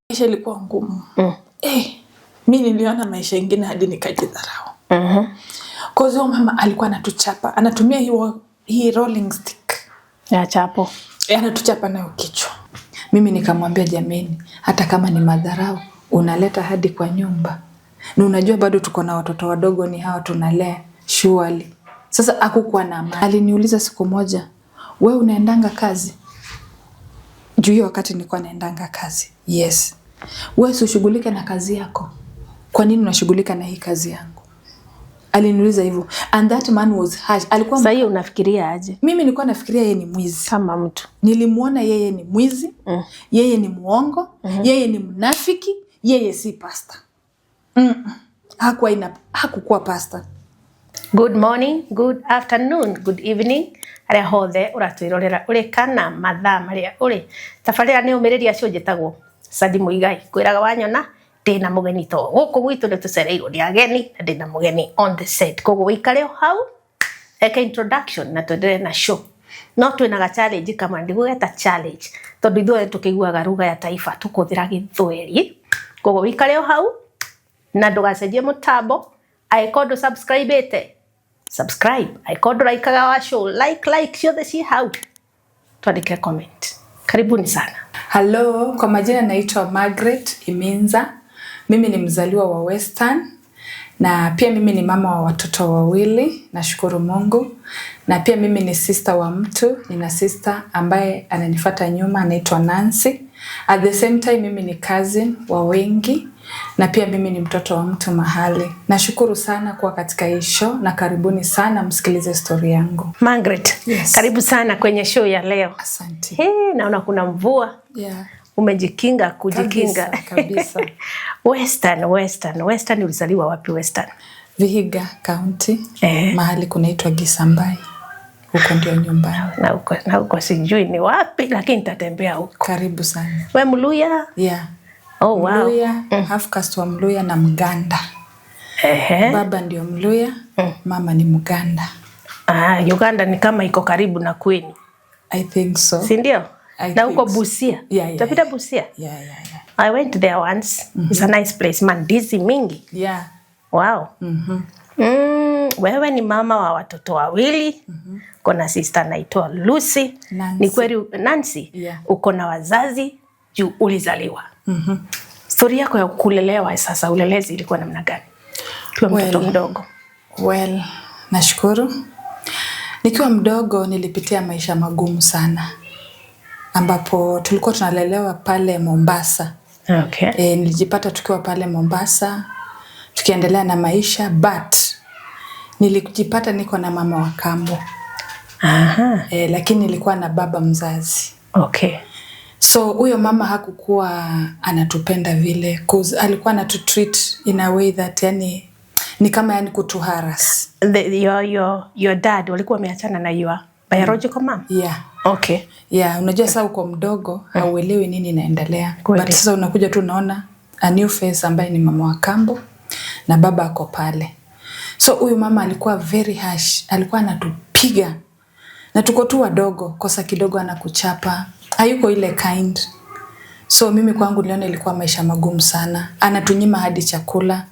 Maisha ilikuwa ngumu. Mi niliona maisha ingine hadi nikajidharau. 'Cause huyo mama alikuwa anatuchapa, anatumia hii rolling stick. Ya chapo. Anatuchapa nayo kichwa. Mimi nikamwambia, "Jameni, hata kama ni madharau unaleta hadi kwa nyumba, na unajua bado tuko na watoto wadogo, ni hawa tunalea, surely." Sasa hakukuwa na amani. Aliniuliza siku moja, "We unaendanga kazi?" Juu hiyo wakati nilikuwa naendanga kazi. "Yes." "We si ushughulike na kazi yako? Kwa nini unashughulika na hii kazi yangu?" Aliniuliza hivyo, and that man was harsh. Alikuwa Sasa hiyo unafikiria aje? Mimi nilikuwa nafikiria yeye ni mwizi. Kama mtu. Nilimwona yeye ni mwizi, yeye ni muongo, yeye ni mnafiki, yeye si pasta. Hakukuwa pasta. Good morning, good afternoon, good evening arĩa hothe ũratwĩrorera ũrĩ kana mathaa marĩa ũrĩ. Tabarĩra nĩ ũmĩrĩria acio. Njĩtagwo Sandi Muigai. Kwĩraga wanyona ndĩna mũgeni, to gũkũ gwitũ nĩ tũcereirwo nĩ ageni na ndĩna mũgeni on the set, koguo wĩikare o hau eke introduction na tuendelee na show. No twĩna ga challenge kamwe, ndigũgeta challenge tondũ ithuothe tũkĩiguaga lugha ya taifa, tũkũhũthĩra Gĩthweri, koguo wĩikare o hau na ndũgacenjie mũtambo. Angĩkorwo ndũ subscribe ĩte, subscribe. Angĩkorwo ndũraikaga wa show, like, like ciothe ciĩ hau, tuandike comment. Karibuni sana. Hello, kwa majina naitwa Margaret Iminza. Mimi ni mzaliwa wa Western na pia mimi ni mama wa watoto wawili, nashukuru Mungu. Na pia mimi ni sister wa mtu, nina sister ambaye ananifuata nyuma, anaitwa Nancy. At the same time mimi ni cousin wa wengi na pia mimi ni mtoto wa mtu mahali. Nashukuru sana kuwa katika hii show na karibuni sana msikilize story yangu. Margaret, Yes. karibu sana kwenye show ya leo. Asante. Hey, naona kuna mvua. Umejikinga kujikinga. Kabisa, kabisa. Western, Western, Western, ulizaliwa wapi Western? Vihiga County, mahali kunaitwa Gisambai. Huko ndio nyumbani. Na huko sijui ni wapi, lakini nitatembea huko. Karibu sana. We Mluya? Yeah. Oh, wow. Mluya, half caste wa Mluya na Mganda. Baba ndio Mluya, mama ni Mganda. Ah, Uganda ni kama iko karibu na kwenu. I think so. Si ndio? I Na huko think so. Busia. Yeah. Utapita Busia? Yeah. I went there once. It's a nice place. Mandizi mingi. Wow. Wewe ni mama wa watoto wawili. Kuna sister anaitwa Lucy. Nancy. Ni kweli Nancy? Yeah. Uko na wazazi juu ulizaliwa. Stori yako ya kulelewa sasa, ulelezi ilikuwa namna gani? Ukiwa mtoto Well, mdogo. Well, nashukuru. Nikiwa mdogo nilipitia maisha magumu sana, ambapo tulikuwa tunalelewa pale Mombasa. E, nilijipata tukiwa pale Mombasa tukiendelea na maisha, but nilijipata niko na mama wa kambo. E, lakini nilikuwa na baba mzazi. So huyo mama hakukuwa anatupenda vile, 'cause alikuwa anatutreat in a way that yani ni kama yani kutuharass. Your dad walikuwa wameachana na your biological mom? Yeah. Yeah, unajua sasa uko mdogo, hauelewi nini inaendelea. But sasa unakuja tu unaona a new face ambaye ni mama wa kambo na baba ako pale. So huyu mama alikuwa very harsh, alikuwa anatupiga na tuko tu wadogo, kosa kidogo anakuchapa, hayuko ile kind. So mimi kwangu niliona ilikuwa maisha magumu sana, anatunyima hadi chakula.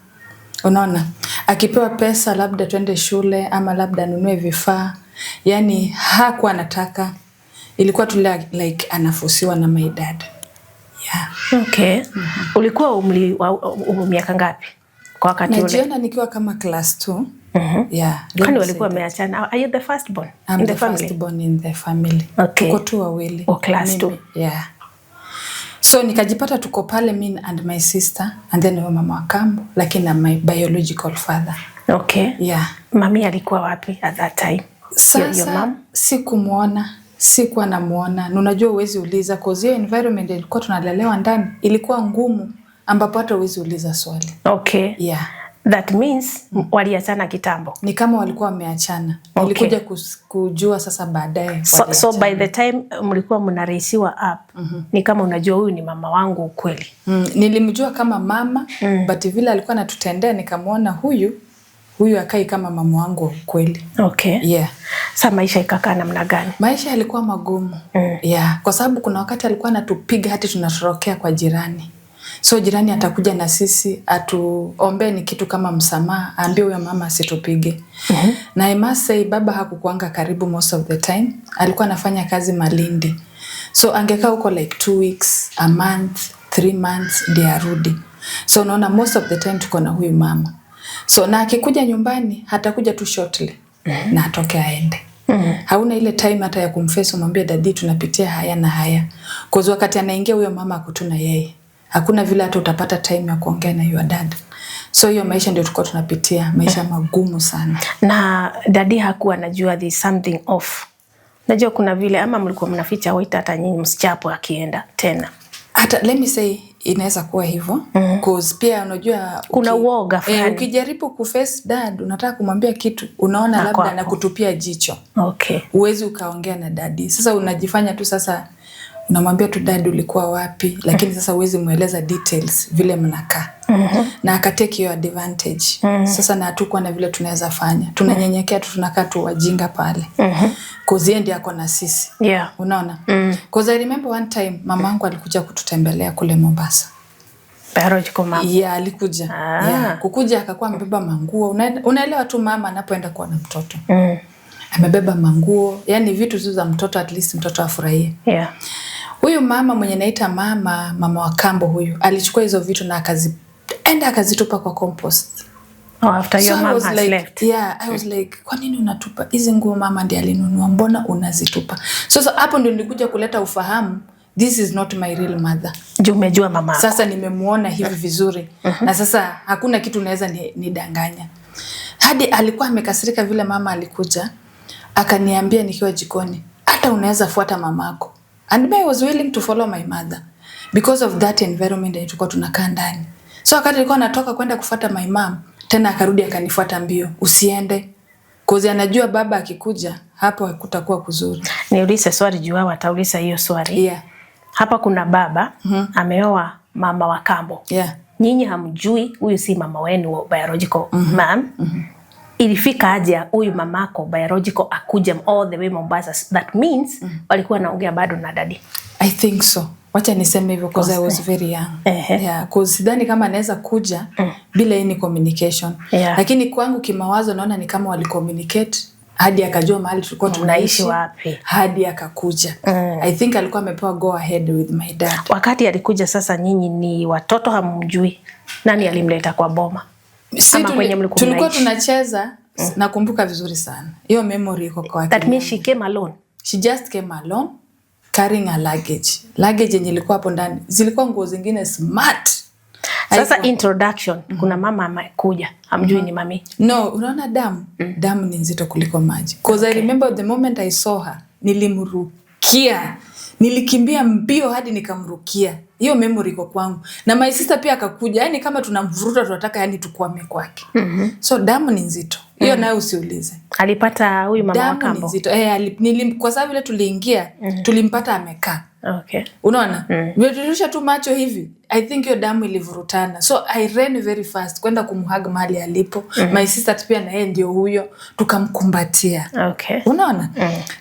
Unaona, akipewa pesa labda twende shule ama labda anunue vifaa, yani hakuwa anataka. Ilikuwa tu like anaforciwa na my dad. Yeah. Okay. Ulikuwa umri wa miaka ngapi kwa wakati ule? Najiona nikiwa kama class 2. Yeah. Kwani walikuwa wameachana? Are you the first born I'm in the the family? First born in the family. Okay. Tuko tu wawili. Oh, class Mimi, yeah. So nikajipata tuko pale, me and my sister and then huyo mama wa kambo, lakini na my biological father. Yeah. Mami alikuwa wapi at that time? Your Sasa mom? Sikumuona, sikuwa namuona. Na unajua huwezi uliza, 'cause hiyo environment ilikuwa tunalelewa ndani ilikuwa ngumu, ambapo hata huwezi uliza swali. Yeah. That means waliachana kitambo. Ni kama walikuwa wameachana. Nilikuja kujua sasa baadaye So by waliachana. the time mlikuwa mnaraisiwa up, ni kama unajua huyu ni mama wangu ukweli. Nilimjua kama mama, but vile alikuwa anatutendea nikamwona huyu Huyu akai kama mama wangu wa ukweli. Yeah. Sa maisha ikakaa namna gani? Maisha yalikuwa magumu. Yeah, kwa sababu kuna wakati alikuwa anatupiga hadi tunatorokea kwa jirani. So jirani atakuja na sisi atuombee ni kitu kama msamaha, aambie huyo mama asitupige. Na I must say baba hakukuanga karibu most of the time. Alikuwa anafanya kazi Malindi. So angekaa huko like 2 weeks, a month, 3 months ndiye arudi. So unaona most of the time tuko na huyu mama. So na akikuja nyumbani hatakuja tu shortly na atoke aende. Hauna ile time hata ya kumface umwambie, "Daddy, tunapitia haya na haya." 'Cause wakati anaingia huyo mama ako tu na yeye. Hakuna vile hata utapata time ya kuongea na your dad. So hiyo maisha ndio tulikuwa tunapitia, maisha magumu sana. Na daddy hakuwa anajua there's something off? Najua kuna vile ama mlikuwa mnaficha waiter hata nyinyi msichapo akienda tena? Hata let me say inaweza kuwa hivyo. 'Cause pia unajua Kuna uoga fulani. Ukijaribu kuface dad, unataka kumwambia kitu, unaona Ako labda hapo. anakutupia jicho. Huwezi ukaongea na daddy. Sasa unajifanya tu, sasa unamwambia tu, "Dad, ulikuwa wapi?" Lakini sasa huwezi mweleza details vile mnakaa. Na akatake hiyo advantage. Sasa na hatukuwa na vile tunaweza fanya. Tunanyenyekea tu, tunakaa tu wajinga pale. 'Cause yeye ndiye ako na sisi. Unaona? 'Cause I remember one time mamangu alikuja kututembelea kule Mombasa. Biological mom. Yeah, alikuja. Yeah. Kukuja akakuwa amebeba manguo. Unaelewa tu mama anapoenda kuwa na mtoto. Amebeba manguo, yani vitu tu za mtoto, at least mtoto afurahie. Huyu mama mwenye naita mama, mama wa kambo huyu, alichukua hizo vitu na akazienda akazitupa kwa compost. Oh, after your So I mom was has like, left. Yeah, I was like, "Kwa nini unatupa hizi nguo? Mama ndiye alinunua, mbona unazitupa?" So hapo ndio nilikuja kuleta ufahamu, this is not my real mother. Juu umejua mama. Sasa nimemuona hivi vizuri na sasa hakuna kitu unaweza nidanganya. Hadi alikuwa amekasirika vile mama alikuja akaniambia nikiwa jikoni, "Hata unaweza fuata mamako." And me, I was willing to follow my mother because of that environment yenye tulikuwa tunakaa ndani. So wakati alikuwa natoka kwenda kufuata my mom, tena akarudi akanifuata mbio, "Usiende." 'Cause anajua baba akikuja hapo hakutakuwa kuzuri. Niulize swali juu hao watauliza hiyo swali. Hapa kuna baba ameoa mama wa kambo. Nyinyi hamjui huyu si mama wenu wa biological mom. Ilifika aje huyu mamako biological akuja all the way Mombasa? That means walikuwa naongea bado na daddy. I think so. Wacha niseme hivyo because I was very young. Yeah, 'cause sidhani kama anaweza kuja bila any communication. Lakini kwangu kimawazo naona ni kama walicommunicate hadi akajua mahali tulikuwa Mnaishi tunaishi wapi? Hadi akakuja. I think alikuwa amepewa go ahead with my dad. Wakati alikuja sasa, nyinyi ni watoto, hamjui nani alimleta kwa boma Si ama kwenye mlikuwa tulikuwa mnaishi? Tunacheza, nakumbuka vizuri sana. Hiyo memory iko kwa That akili. means she came alone. She just came alone carrying a luggage. Luggage yenye ilikuwa hapo ndani zilikuwa nguo zingine smart. Sasa introduction, kuna mama amekuja, hamjui ni mami. No, unaona damu? Damu ni nzito kuliko maji. 'Cause I remember the moment I saw her, nilimrukia. Nilikimbia mbio hadi nikamrukia. Hiyo memory iko kwangu. Na my sister pia akakuja, yani kama tunamvuruta, tunataka yani tukwame kwake. So damu ni nzito. Hiyo nayo usiulize. Alipata huyu mama wa Damu ni kambo. nzito. Eh, kwa sababu vile tuliingia, tulimpata amekaa. Unaona? Vile tulirusha tu macho hivi, I think hiyo damu ilivurutana. So I ran very fast kwenda kumhug mahali alipo. My sister pia na yeye ndio huyo, tukamkumbatia. Unaona?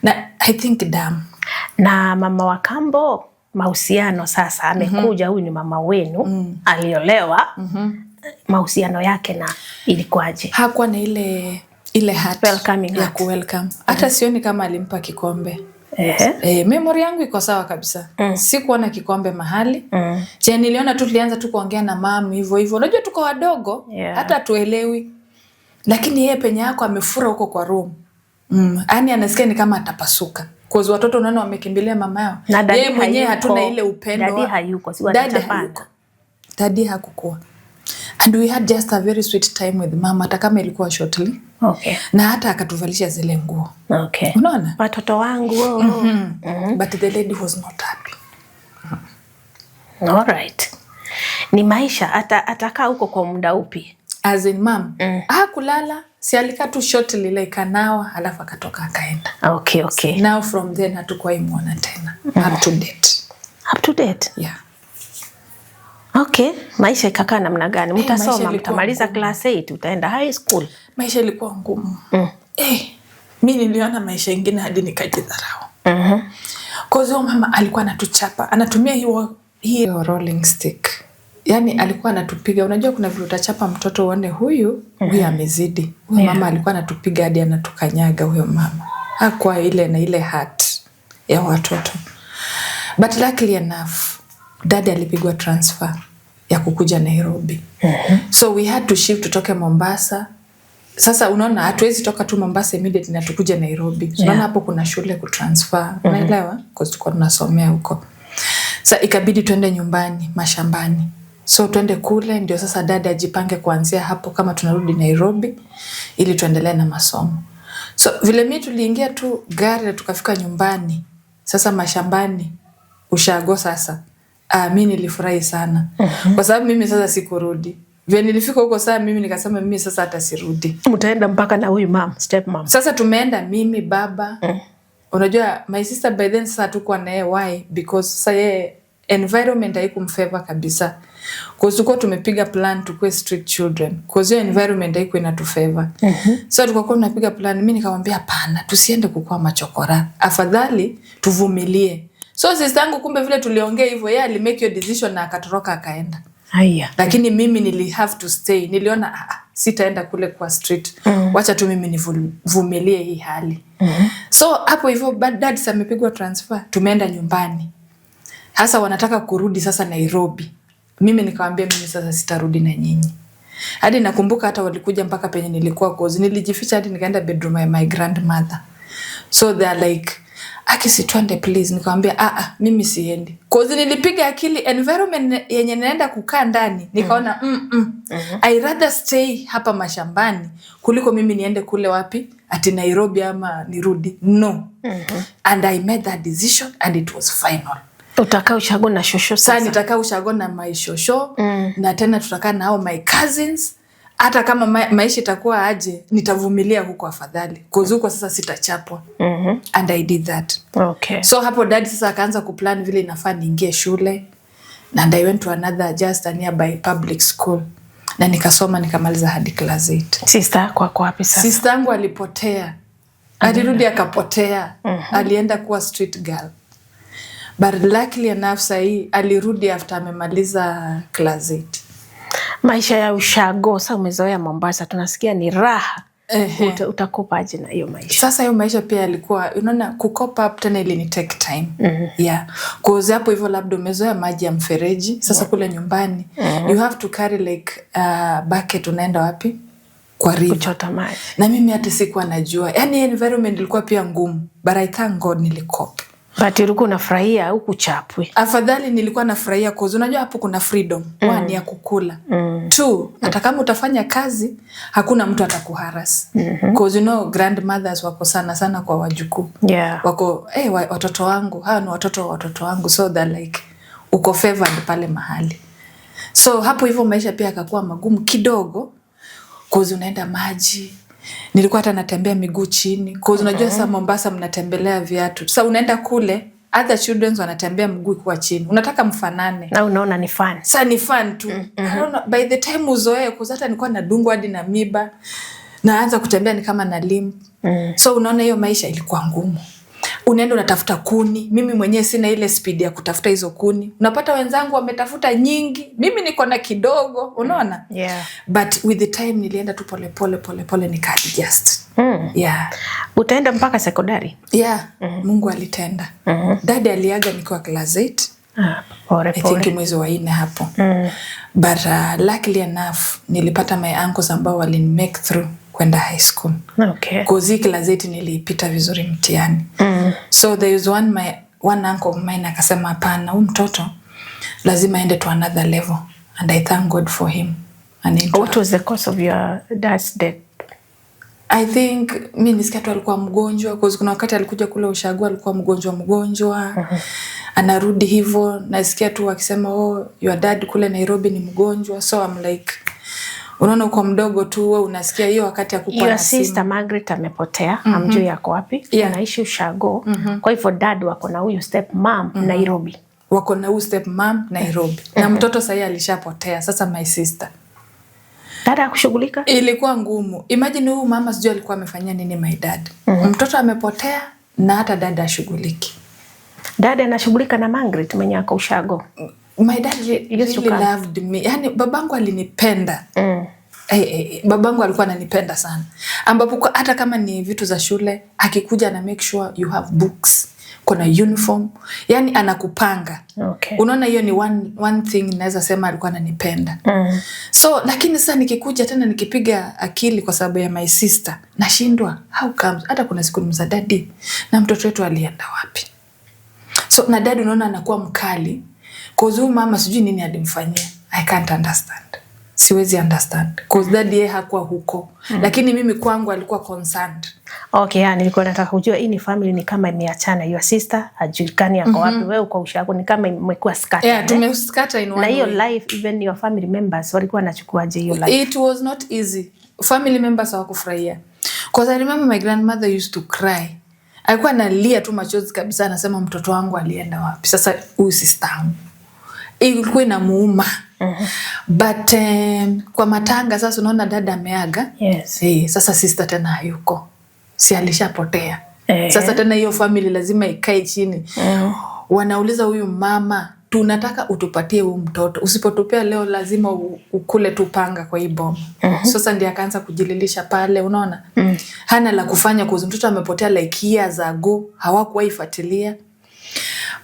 Na I think damu. Na mama wa kambo mahusiano sasa amekuja, huyu ni mama wenu, aliolewa. Mahusiano yake na ilikuwaje? Hakuwa na ile heart Welcoming ya heart. Kuwelcome. Hata sioni kama alimpa kikombe. Memory yangu iko sawa kabisa. Sikuona kikombe mahali. Chenye niliona tu, tulianza tu kuongea na mum hivyo hivyo. Unajua tuko wadogo, hata tuelewi. Lakini yeye penye yako amefura huko kwa room. Yaani anasikia ni kama atapasuka. 'Cause watoto unaona wamekimbilia mama yao. Na daddy Yeye mwenyewe hayuko. hatuna ile upendo. Daddy hayuko, si Daddy watachapana? hayuko. Daddy hakukuwa. And we had just a very sweet time with mama, hata kama ilikuwa shortly. Na hata akatuvalisha zile nguo. Unaona? Watoto wangu, oh. But the lady was not happy. All right. Ni maisha, atakaa huko kwa muda upi? As in mom, hakulala, si alikaa tu shortly like an hour, alafu akatoka akaenda. Now from then hatukuwahi muona tena. Up to date. Up to date. Yeah. Okay, maisha ikakaa namna gani? Maisha Mtasoma, ilikuwa mtamaliza ngumu. Class 8, utaenda high school. Maisha ilikuwa ngumu. Mi niliona maisha ingine hadi nikajidharau. Cause huyo mama alikuwa anatuchapa, anatumia hiyo hiyo rolling stick. Yaani alikuwa anatupiga. Unajua kuna vile utachapa mtoto uone huyu amezidi. Huyo mama alikuwa anatupiga hadi anatukanyaga huyo mama. Hakuwa ile na ile heart ya watoto. But luckily enough, dad alipigwa transfer ya kukuja Nairobi. So we had to shift tutoke Mombasa. Sasa unaona hatuwezi toka tu Mombasa immediately na tukuje Nairobi. Unaona hapo kuna shule kutransfer. Unaelewa? Because tulikuwa tunasomea huko. Sa ikabidi tuende nyumbani mashambani. So tuende kule ndio sasa dada ajipange kuanzia hapo kama tunarudi Nairobi ili tuendelee na masomo. So vile mi tuliingia tu gari na tukafika nyumbani. Sasa mashambani ushago sasa. Mi nilifurahi sana. Kwa sababu mimi sasa sikurudi. Vile nilifika huko saa mimi nikasema mimi sasa hata sirudi. Mtaenda mpaka na huyu mum, step mom? Sasa tumeenda mimi, baba. Unajua my sister by then sasa hatukuwa na yeye. Why? Because sasa yeye environment haikumfavor kabisa. Cause tulikuwa tumepiga plan tukue street children. Cause hiyo environment haikuwa inatufavor. So tukakuwa tunapiga plan, mimi nikamwambia hapana, tusiende kukua machokora. Afadhali tuvumilie. So sister yangu kumbe vile tuliongea hivyo, yeye alimake hiyo decision na akatoroka akaenda. Haya. Lakini mimi nili have to stay. Niliona sitaenda kule kwa street. Wacha tu mimi nivumilie hii hali. So hapo hivyo dad amepigwa transfer, tumeenda nyumbani. Hasa wanataka kurudi sasa Nairobi. Mimi nikamwambia mimi sasa sitarudi na nyinyi. Hadi nakumbuka hata walikuja mpaka penye nilikuwa, cause nilijificha hadi nikaenda bedroom ya my grandmother. So they are like, "Aki, si twende please?" Nikamwambia, "Ah ah, mimi siendi." Cause nilipiga akili environment yenye naenda kukaa ndani, nikaona I rather stay hapa mashambani kuliko mimi niende kule wapi, ati Nairobi ama nirudi. No. And I made that decision and it was final. Utakaa ushago na shosho Sasa sasa. nitakaa ushago na my shosho na tena tutakaa na hao my cousins. Hata kama maisha itakuwa aje, nitavumilia huko afadhali. Cause huko sasa sitachapwa. And I did that. So hapo dad sasa akaanza kuplan vile inafaa niingie shule, and I went to another just a nearby public school na nikasoma nikamaliza hadi class 8. Sister yako ako wapi sasa? Sister yangu alipotea, alirudi akapotea. Alienda kuwa street girl, but luckily enough sahii alirudi after amemaliza class 8. Maisha ya ushago sasa, umezoea Mombasa, tunasikia ni raha. Ehe. Utacope aje na hiyo maisha? Sasa hiyo maisha pia yalikuwa, unaona, kucope up tena ilini take time. Yeah, cause hapo hivyo labda umezoea maji ya mfereji, sasa kule nyumbani you have to carry like bucket, unaenda wapi, kwa river Kuchota maji. Na mimi hata sikuwa najua, yani environment ilikuwa pia ngumu, but I thank God nilicope. But ulikuwa unafurahia huku chapwe? Afadhali nilikuwa nafurahia, cause unajua hapo kuna freedom. One, ya kukula. Two, hata kama utafanya kazi hakuna mtu atakuharass. Cause you know grandmothers wako sana sana kwa wajukuu. Wako hey, watoto wangu, hawa ni watoto wa watoto wangu, so they're like uko favored pale mahali. So hapo hivyo maisha pia yakakuwa magumu kidogo, cause unaenda maji, nilikuwa hata natembea miguu chini, cause unajua sasa Mombasa mnatembelea viatu. Sasa unaenda kule other children wanatembea mguu kuwa chini, unataka mfanane. Na unaona ni fun. Sa ni fun tu. I don't know, by the time uzoee, cause hata nilikuwa nadungwa hadi na miba, naanza kutembea ni kama na limp. So unaona hiyo maisha ilikuwa ngumu. Unaenda unatafuta kuni, mimi mwenyewe sina ile speed ya kutafuta hizo kuni. Unapata wenzangu wametafuta nyingi, mimi niko na kidogo, unaona? But with the time nilienda tu pole pole pole pole nika adjust. Yeah. Utaenda mpaka sekondari? Yeah, Mungu alitenda. Daddy aliaga nikiwa class 8. Ah, pole I think pole. mwezi wa 4 hapo. But luckily enough nilipata my uncles ambao walini make through kwenda high school. Cause hii class 8 niliipita vizuri mtihani. So there is one uncle of mine akasema hapana, huyu mtoto lazima aende to another level, and I thank God for him. And into What was the cause of your dad's death? I think mi nisikia tu alikuwa mgonjwa, cause kuna wakati alikuja kule ushago alikuwa mgonjwa mgonjwa. Anarudi hivyo nasikia tu wakisema, "Oh, your dad kule Nairobi ni mgonjwa." So I'm like, unaona uko mdogo tu wewe unasikia hiyo wakati hakukuwa Your na simu. sister Margaret amepotea, hamjui yako wapi. Anaishi ushago. Kwa hivyo dad wako na huyu step mom Nairobi. Wako na huyu step mom Nairobi. Na mtoto sahii alishapotea, sasa my sister. Dada hakushughulika? Ilikuwa ngumu. Imagine huyu mama sijui alikuwa amefanyia nini my dad. Mtoto amepotea na hata dada ashughuliki. Dada anashughulika na Margaret mwenye ako ushago. My dad Used to really come. Loved me. Yani babangu alinipenda. Hey, hey, babangu alikuwa ananipenda sana, ambapo hata kama ni vitu za shule, akikuja na make sure you have books, kuna uniform, yani anakupanga. Unaona, hiyo ni one thing naweza sema alikuwa ananipenda. So lakini sasa nikikuja tena nikipiga akili kwa sababu ya my sister, nashindwa how comes. Hata kuna siku nimza, "Daddy, na mtoto wetu alienda wapi?" So na dad unaona anakuwa mkali 'cause huyu mama sijui nini alimfanyia. I can't understand, siwezi understand 'cause dad yeye hakuwa huko, lakini mimi kwangu alikuwa concerned. Okay, yani nilikuwa nataka kujua hii ni family ni kama imeachana. Your sister hajulikani ako wapi, wewe uko ushago, ni kama imekuwa scattered, Yeah, eh? Tumescatter in Na one hiyo way. life, even your family members walikuwa wanachukuaje hiyo life? It was not easy. Family members hawakufurahia. 'Cause I remember my grandmother used to cry. Alikuwa analia tu machozi kabisa, anasema, "Mtoto wangu alienda wapi? Sasa huyu sister yangu." Ilikuwa inamuuma. But kwa matanga sasa unaona dada ameaga. Sasa sister tena hayuko. Si alishapotea. Sasa tena hiyo family lazima ikae chini. Wanauliza huyu mama, "Tunataka utupatie huyu mtoto, usipotupea leo lazima ukule tu panga kwa hii boma." Sasa ndiye akaanza kujililisha pale, unaona hana la kufanya 'cause mtoto amepotea like years ago, hawakuwahi fuatilia.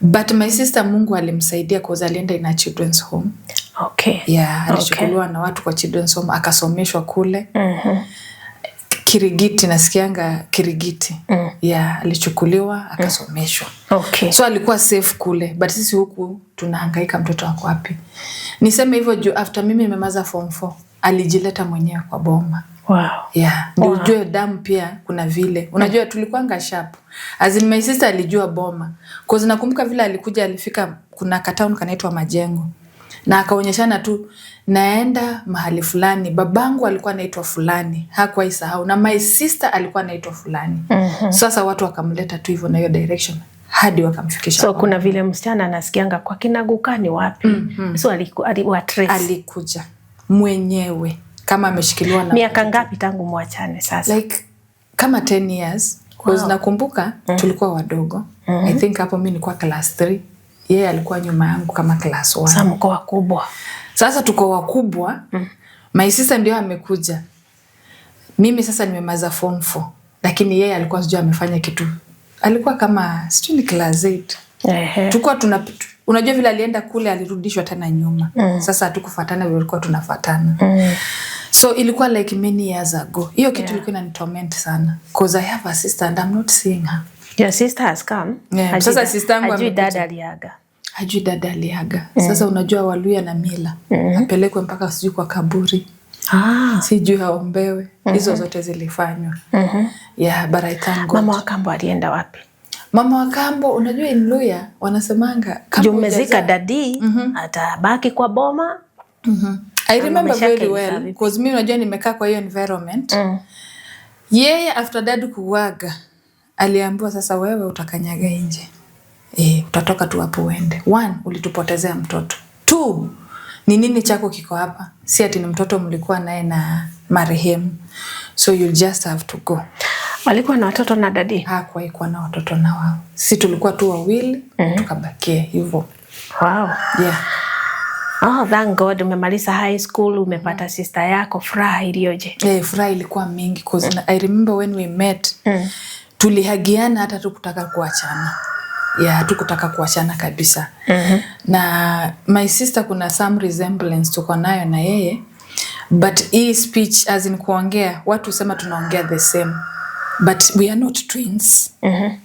But my sister, Mungu alimsaidia 'cause alienda in a children's home. Yeah, alichukuliwa na watu kwa children's home, akasomeshwa kule. Kirigiti, nasikianga Kirigiti. Yeah, alichukuliwa akasomeshwa. So alikuwa safe kule, but sisi huku tunahangaika mtoto wako wapi. Niseme hivyo juu after mimi nimemaliza form 4, alijileta mwenyewe kwa boma. Yeah, ndio ujue damu pia kuna vile. Unajua tulikuwanga sharp. As in my sister alijua boma. 'Cause nakumbuka vile alikuja, alifika kuna katown kanaitwa Majengo. Na akaonyeshana tu, "Naenda mahali fulani, babangu alikuwa anaitwa fulani," hakuwahi sahau, na my sister alikuwa anaitwa fulani. Sasa watu wakamleta tu hivyo na hiyo direction hadi wakamfikisha. So kuna vile msichana anasikianga kwa kina guka ni wapi. So aliwatrace. Alikuja mwenyewe kama ameshikiliwa na Miaka ngapi tangu mwachane sasa? Like kama 10 years. 'Cause nakumbuka tulikuwa wadogo. I think hapo mi nilikuwa class 3, yeye alikuwa nyuma yangu kama class 1. Sasa mko wakubwa. Sasa tuko wakubwa. My sister ndio amekuja, mimi sasa nimemaliza form 4, lakini yeye alikuwa sijui amefanya kitu, alikuwa kama sijui ni class 8. Tulikuwa tuna, unajua vile alienda kule alirudishwa tena nyuma. Sasa hatukufuatana vile tulikuwa tunafuatana. So ilikuwa like many years ago. Hiyo kitu ilikuwa inanitorment sana 'cause I have a sister and I'm not seeing her. Your sister has come. Yeah, sasa sister yangu hajui amekuja. dada aliaga. Hajui dada aliaga. Sasa unajua Waluya na mila, apelekwe mpaka sijui kwa kaburi, sijui aombewe. Hizo zote zilifanywa. Yeah, but I thank God. Mama wa kambo alienda wapi? Mama wa kambo, unajua in Luya wanasemanga kama Juu umezika hujazaa- daddy, atabaki kwa boma. I remember maisha very yake well ilikaa vipi? 'Cause mi unajua nimekaa kwa hiyo environment. Yeye after dad kuwaga aliambiwa, "Sasa wewe utakanyaga nje. Utatoka tu hapo uende. One, ulitupotezea mtoto. Two, ni nini chako kiko hapa? Si ati ni mtoto mlikuwa naye na marehemu. So you just have to go." Walikuwa na watoto na daddy? Hakuwahi kuwa na watoto na wao. Sisi tulikuwa tu wawili, tukabakia hivyo. Yeah. Oh, thank God umemaliza high school, umepata sister yako, furaha iliyoje. Eh, furaha ilikuwa mingi 'cause I remember when we met, tulihugiana, hata tukutaka kuachana. Yeah, hatukutaka kuachana kabisa. Na my sister kuna some resemblance tuko nayo na yeye, but hii speech, as in kuongea, watu husema tunaongea the same, but we are not twins.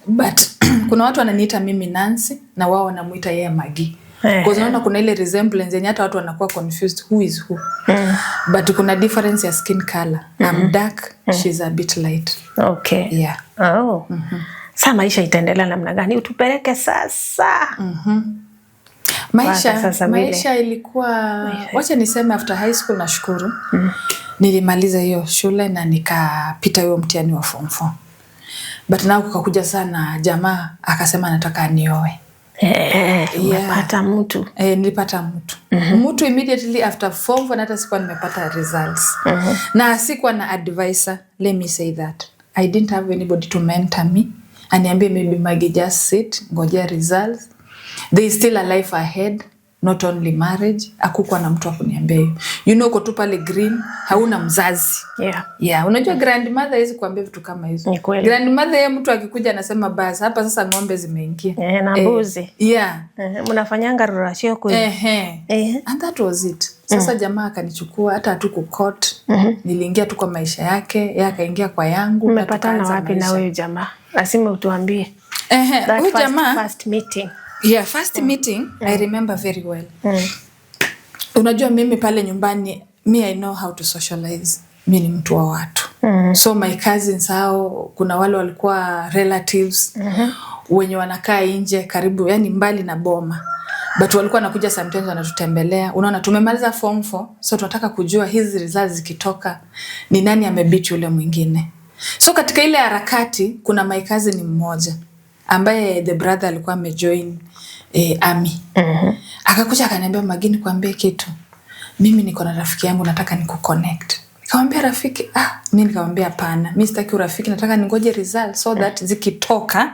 But kuna watu wananiita mimi Nancy na wao wanamuita yeye Maggie. 'Cause unaona kuna ile resemblance yenye hata watu wanakuwa confused who is who. But kuna difference ya skin color. I'm dark, she's a bit light. Yeah. Oh. Sa maisha itaendelea namna gani? Utupeleke sasa. Maisha, Mpaka sasa vile. Maisha ilikuwa, wacha niseme after high school, nashukuru nilimaliza hiyo shule na nikapita hiyo mtihani wa form 4. But nao kukakuja sana jamaa akasema anataka anioe. Umepata mtu. Eh, nilipata mtu mtu immediately after form four, na hata sikuwa nimepata results na sikuwa na advisor. Let me say that I didn't have anybody to mentor me, aniambie, "Maybe Maggie, just sit, ngojea results, there is still a life ahead, not only marriage." Hakukuwa na mtu wa kuniambia hiyo. Uko tu pale green, hauna mzazi. Yeah, unajua grandmother hawezi kuambia vitu kama hizo. Ni kweli. Grandmother, yeye mtu akikuja anasema, "Basi hapa sasa ng'ombe zimeingia." Eh, na mbuzi. Yeah. Mnafanyanga ruracio kweli. Ehe. And that was it. Sasa jamaa akanichukua, hata hatukucourt. Niliingia tu kwa maisha yake, yeye akaingia kwa yangu na Mmepatana tukaanza wapi na maisha. huyu jamaa? Lazima utuambie. Ehe, That huyu first, jamaa, first meeting. Yeah, first meeting I remember very well. Unajua mimi pale nyumbani, me, I know how to socialize. Mi ni mtu wa watu. So my cousins hao, kuna wale walikuwa relatives wenye wanakaa nje karibu, yani mbali na boma. But walikuwa wanakuja sometimes wanatutembelea. Unaona tumemaliza form 4, so tunataka kujua hizi results zikitoka ni nani amebeat yule mwingine. So katika ile harakati kuna my cousin mmoja ambaye the brother alikuwa amejoin army. Akakuja akaniambia, "Maggie, nikwambie kitu. Mimi niko na rafiki yangu, nataka nikuconnect." Nikamwambia, "Rafiki?" Ah, mi nikamwambia, "Hapana, mi sitaki urafiki, nataka ningoje result so that zikitoka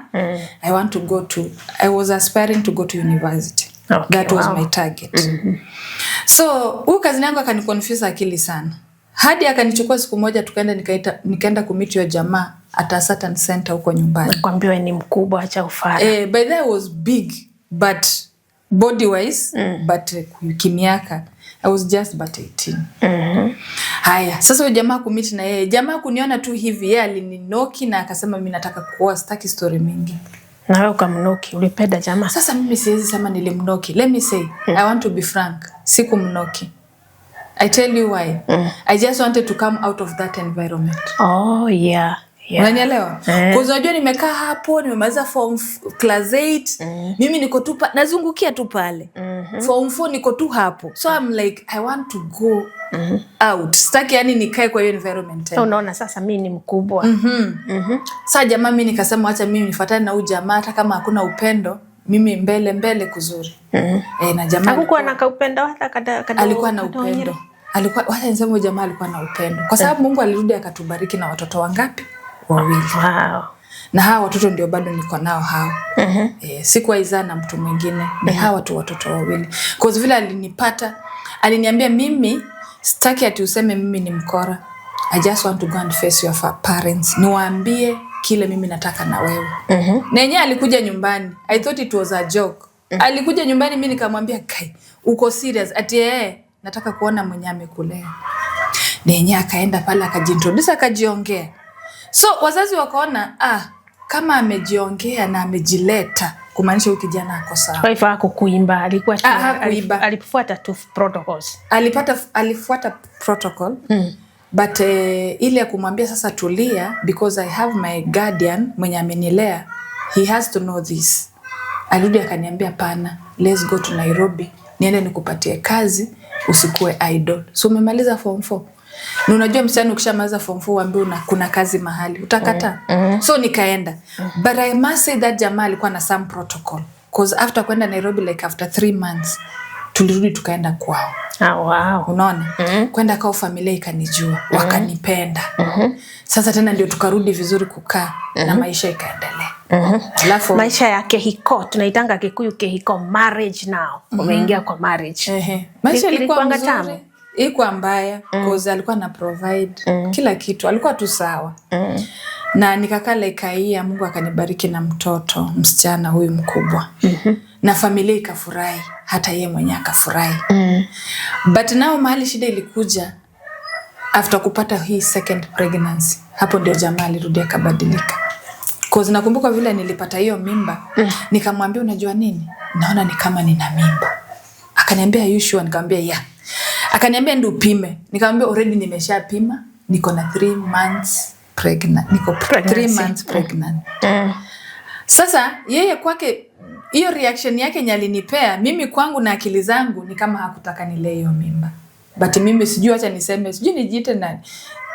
I want to go to I was aspiring to go to university." That was my target. So huyu cousin yangu akaniconfuse akili sana. Hadi akanichukua siku moja tukaenda, nikaenda kumeet hiyo jamaa at a certain center huko nyumbani. Kwambiwa ni mkubwa, acha ufara. Eh, by then I was big, but body wise, but kimiaka I was just but 18. Haya, sasa huyo jamaa kumeet na yeye, jamaa kuniona tu hivi, yeye alininoki na akasema, "Mimi nataka kuoa, sitaki story mingi." Na wewe ukamnoki, ulipenda jamaa. Sasa mimi siwezi sema nilimnoki. Let me say, I want to be frank. Sikumnoki. I tell you why. I just wanted to come out of that environment. Oh, yeah. Unanielewa? Eh. Kwa unajua nimekaa hapo, nimemaliza form class 8. Mimi niko tu nazungukia tu pale. Form 4 niko tu hapo. So I'm like, I want to go out. Sitaki yani nikae kwa hiyo environment tena. Unaona sasa mi ni mkubwa. Sa jamaa, mi nikasema wacha mimi nifuatane na huyu jamaa, hata kama hakuna upendo, mimi mbele mbele kuzuri. Eh, na jamaa Hakukuwa na kaupendo hata kada alikuwa na upendo. Alikuwa, wacha niseme, huyu jamaa alikuwa na upendo. Kwa sababu Mungu alirudi akatubariki na watoto wangapi? Wawili. Na hawa watoto ndio bado niko nao hao. Eh, sikuwahi zaa na mtu mwingine, ni hawa tu watoto wawili. Cause vile alinipata, aliniambia, "Mimi sitaki ati useme mimi ni mkora. I just want to go and face your parents. Niwaambie kile mimi nataka na wewe." Na yenyewe alikuja nyumbani. I thought it was a joke. Alikuja nyumbani, mimi nikamwambia, "Kai, uko serious?" Ati eh, "Nataka kuona mwenye amekulea." Na yenyewe akaenda pale akajiintroduce, akajiongea. So wazazi wakaona, ah, kama amejiongea na amejileta, kumaanisha huyu kijana ako sawa. Kwa hivyo hakukuiba, alikuwa tu Ah, hakuiba. Alifuata tu protocols. Alifuata protocol but ile ya kumwambia, "Sasa tulia, because I have my guardian mwenye amenilea, he has to know this." Alirudi akaniambia, "Pana, let's go to Nairobi, niende nikupatie kazi, usikuwe idle. So umemaliza form 4." Na unajua msichana ukishamaliza form 4 uambiwe kuna kazi mahali, utakataa? So nikaenda. But I must say that jamaa alikuwa na some protocol. 'Cause after kwenda Nairobi, like after 3 months, tulirudi tukaenda kwao. Unaona, kwenda kwao familia ikanijua, wakanipenda. Sasa tena ndio tukarudi vizuri kukaa na maisha ikaendelea. Alafu Maisha ya kehiko, tunaitanga Kikuyu kehiko, marriage now. Umeingia kwa marriage. Ehe. Maisha ilikuwa Ilikuwanga mzuri, tamu? Ilikuwa mbaya, cause alikuwa na provide kila kitu, alikuwa tu sawa. Na nikakaa like a year, Mungu akanibariki na mtoto msichana huyu mkubwa. Na familia ikafurahi, hata yeye mwenyewe akafurahi. But now mahali shida ilikuja after kupata hii second pregnancy, hapo ndio jamaa alirudi akabadilika. 'Cause nakumbuka vile nilipata hiyo mimba, nikamwambia, "Unajua nini? Naona ni kama nina mimba." Akaniambia, "You sure?" Nikamwambia, "Yeah." Akaniambia, "Ndio upime." Nikamwambia, "Already nimeshapima, niko na 3 months pregnant. Niko 3 Pregnancy. Months pregnant." Sasa yeye kwake hiyo reaction yake yenye alinipea mimi, kwangu na akili zangu ni kama hakutaka nilee hiyo mimba. But mimi sijui, wacha niseme, sijui nijiite nani.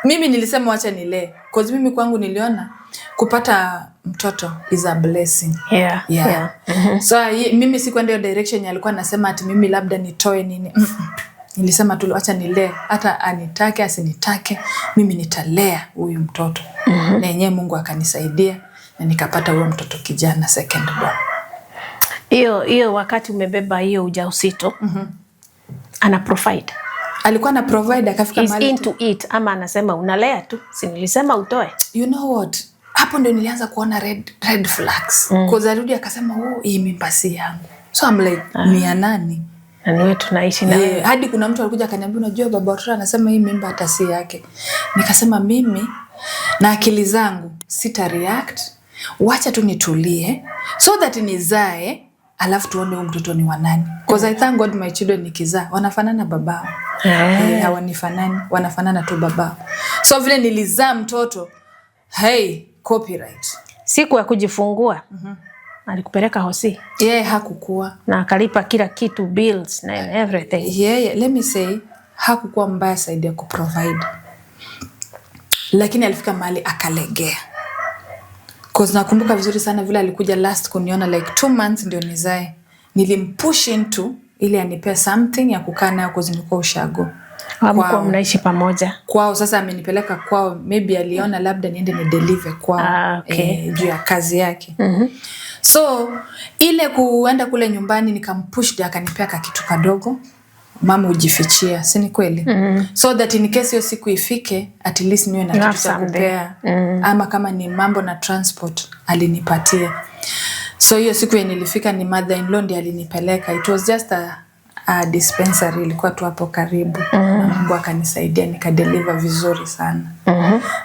Mimi nilisema wacha nilee. 'Cause mimi kwangu niliona kupata Mtoto is a blessing. Yeah. So mimi sikwenda hiyo direction yenye alikuwa anasema ati mimi labda nitoe nini. Nilisema tu acha nilee, hata anitake asinitake, mimi nitalea huyu mtoto. Na yenyewe Mungu akanisaidia na nikapata huyo mtoto kijana, second born. Hiyo hiyo wakati umebeba hiyo ujauzito, ana provide? Alikuwa na provide, akafika He's mahali into it ama anasema unalea tu, si nilisema utoe? You know what, hapo ndio nilianza kuona red flags. Cause alirudi akasema, "Oh, hii mimba si yangu." So I'm like, "Ni ya nani?" Na niwe tunaishi na Yeah, hadi kuna mtu alikuja akaniambia, "Unajua baba watoto anasema hii mimba hata si yake." Nikasema mimi na akili zangu sita react, wacha tu nitulie so that nizae, alafu tuone huyu mtoto ni wa nani. Cause I thank God my children nikizaa wanafanana babao. Eh, hawanifanani, wanafanana tu babao. So vile nilizaa mtoto, hey, copyright. Siku ya kujifungua alikupeleka hosi? Yeye hakukua. Na akalipa kila kitu, bills na everything? Yeye, let me say, hakukuwa mbaya side ya kuprovide, lakini alifika mahali akalegea. 'Cause nakumbuka vizuri sana vile alikuja last kuniona like 2 months ndio nizae, nilimpush into ili anipea something ya kukaa nayo 'cause nilikuwa ushago. Hamkuwa Kwao. mnaishi pamoja? Kwao. Sasa amenipeleka kwao, maybe aliona labda niende ni deliver kwao. Ah, okay. Eh, juu ya kazi yake. So ile kuenda kule nyumbani nikampush ndio akanipea kakitu kadogo, mama hujifichia, si ni kweli? So that in case hiyo siku ifike, at least niwe na You kitu have cha something. kupea, ama kama ni mambo na transport alinipatia. So hiyo siku yenye nilifika ni mother in law ndiye alinipeleka. It was just a dispensary ilikuwa tu hapo karibu. Na Mungu akanisaidia nikadeliver vizuri sana.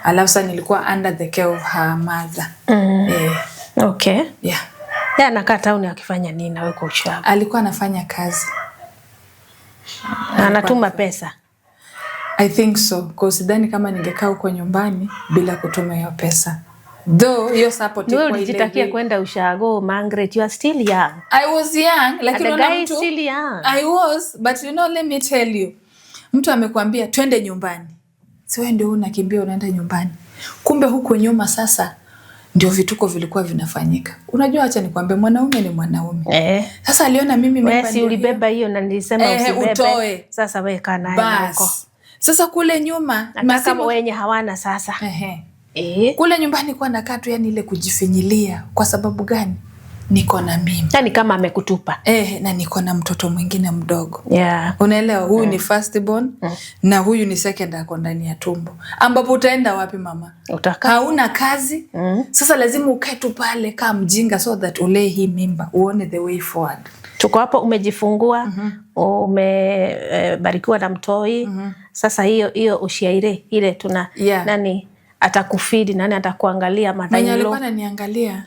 Alafu sasa nilikuwa under the care of her mother. Eh, yeah. Yeye anakaa town akifanya nini na wewe kwa ushago? Alikuwa anafanya kazi. Na anatuma pesa? I think so. Kwa sidhani kama ningekaa huko nyumbani bila kutuma hiyo pesa. Though hiyo support Ni wewe ilikuwa ile ulijitakia ile. kwenda ushago, Margaret, you are still young. I was young, lakini And the unaona guy is mtu still young. I was, but you know, let me tell you. Mtu amekwambia twende nyumbani. Si wewe ndio unakimbia unaenda nyumbani. Kumbe huku nyuma sasa ndio vituko vilikuwa vinafanyika. Unajua, acha nikwambie, mwanaume ni mwanaume. Sasa aliona mimi Wewe mimba si ndio ulibeba hiyo na nilisema usibebe. Utoe. Sasa wewe kaa naye huko. Bas. Sasa kule nyuma Hata kama wenye hawana sasa. Kule nyumbani kwa nakaa tu, yani ile kujifinyilia. Kwa sababu gani? Niko na mimba. Yaani kama amekutupa. Eh, na niko na mtoto mwingine mdogo. Unaelewa, huyu ni first born na huyu ni second ako ndani ya tumbo. Ambapo utaenda wapi, mama? Utakaa. Hauna kazi. Sasa lazima ukae tu pale kaa mjinga so that ulee hii mimba, uone the way forward. Tuko hapo umejifungua, umebarikiwa na mtoi. Sasa hiyo hiyo ushaire ile tuna nani atakufeed, nani atakuangalia, Mwenye mother-in-law? alikuwa ananiangalia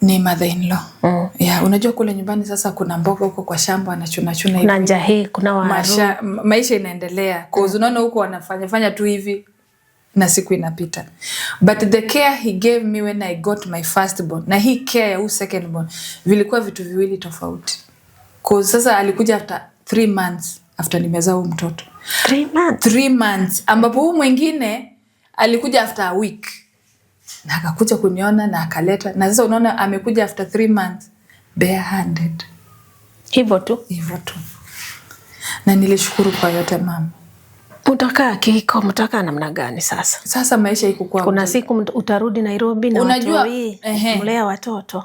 ni mother in law. Yeah, unajua kule nyumbani sasa kuna mboga huko kwa shamba anachuna chuna hivi. Kuna njahi, kuna waru. Maisha inaendelea. 'Cause unaona huko wanafanya fanya tu hivi na siku inapita. But the care he gave me when I got my first born na hii care ya huu second born vilikuwa vitu viwili tofauti. 'Cause sasa alikuja after 3 months after nimezaa huu mtoto. 3 months. 3 months, ambapo huu mwingine alikuja after a week na akakuja kuniona na akaleta, na sasa unaona amekuja after 3 months barehanded. Hivyo tu. Hivyo tu, na nilishukuru kwa yote, mama. Mtakaa kiko, mtakaa namna gani sasa? Sasa maisha ikukuwa Kuna siku utarudi Nairobi na Unajua, watoi, mlea watoto.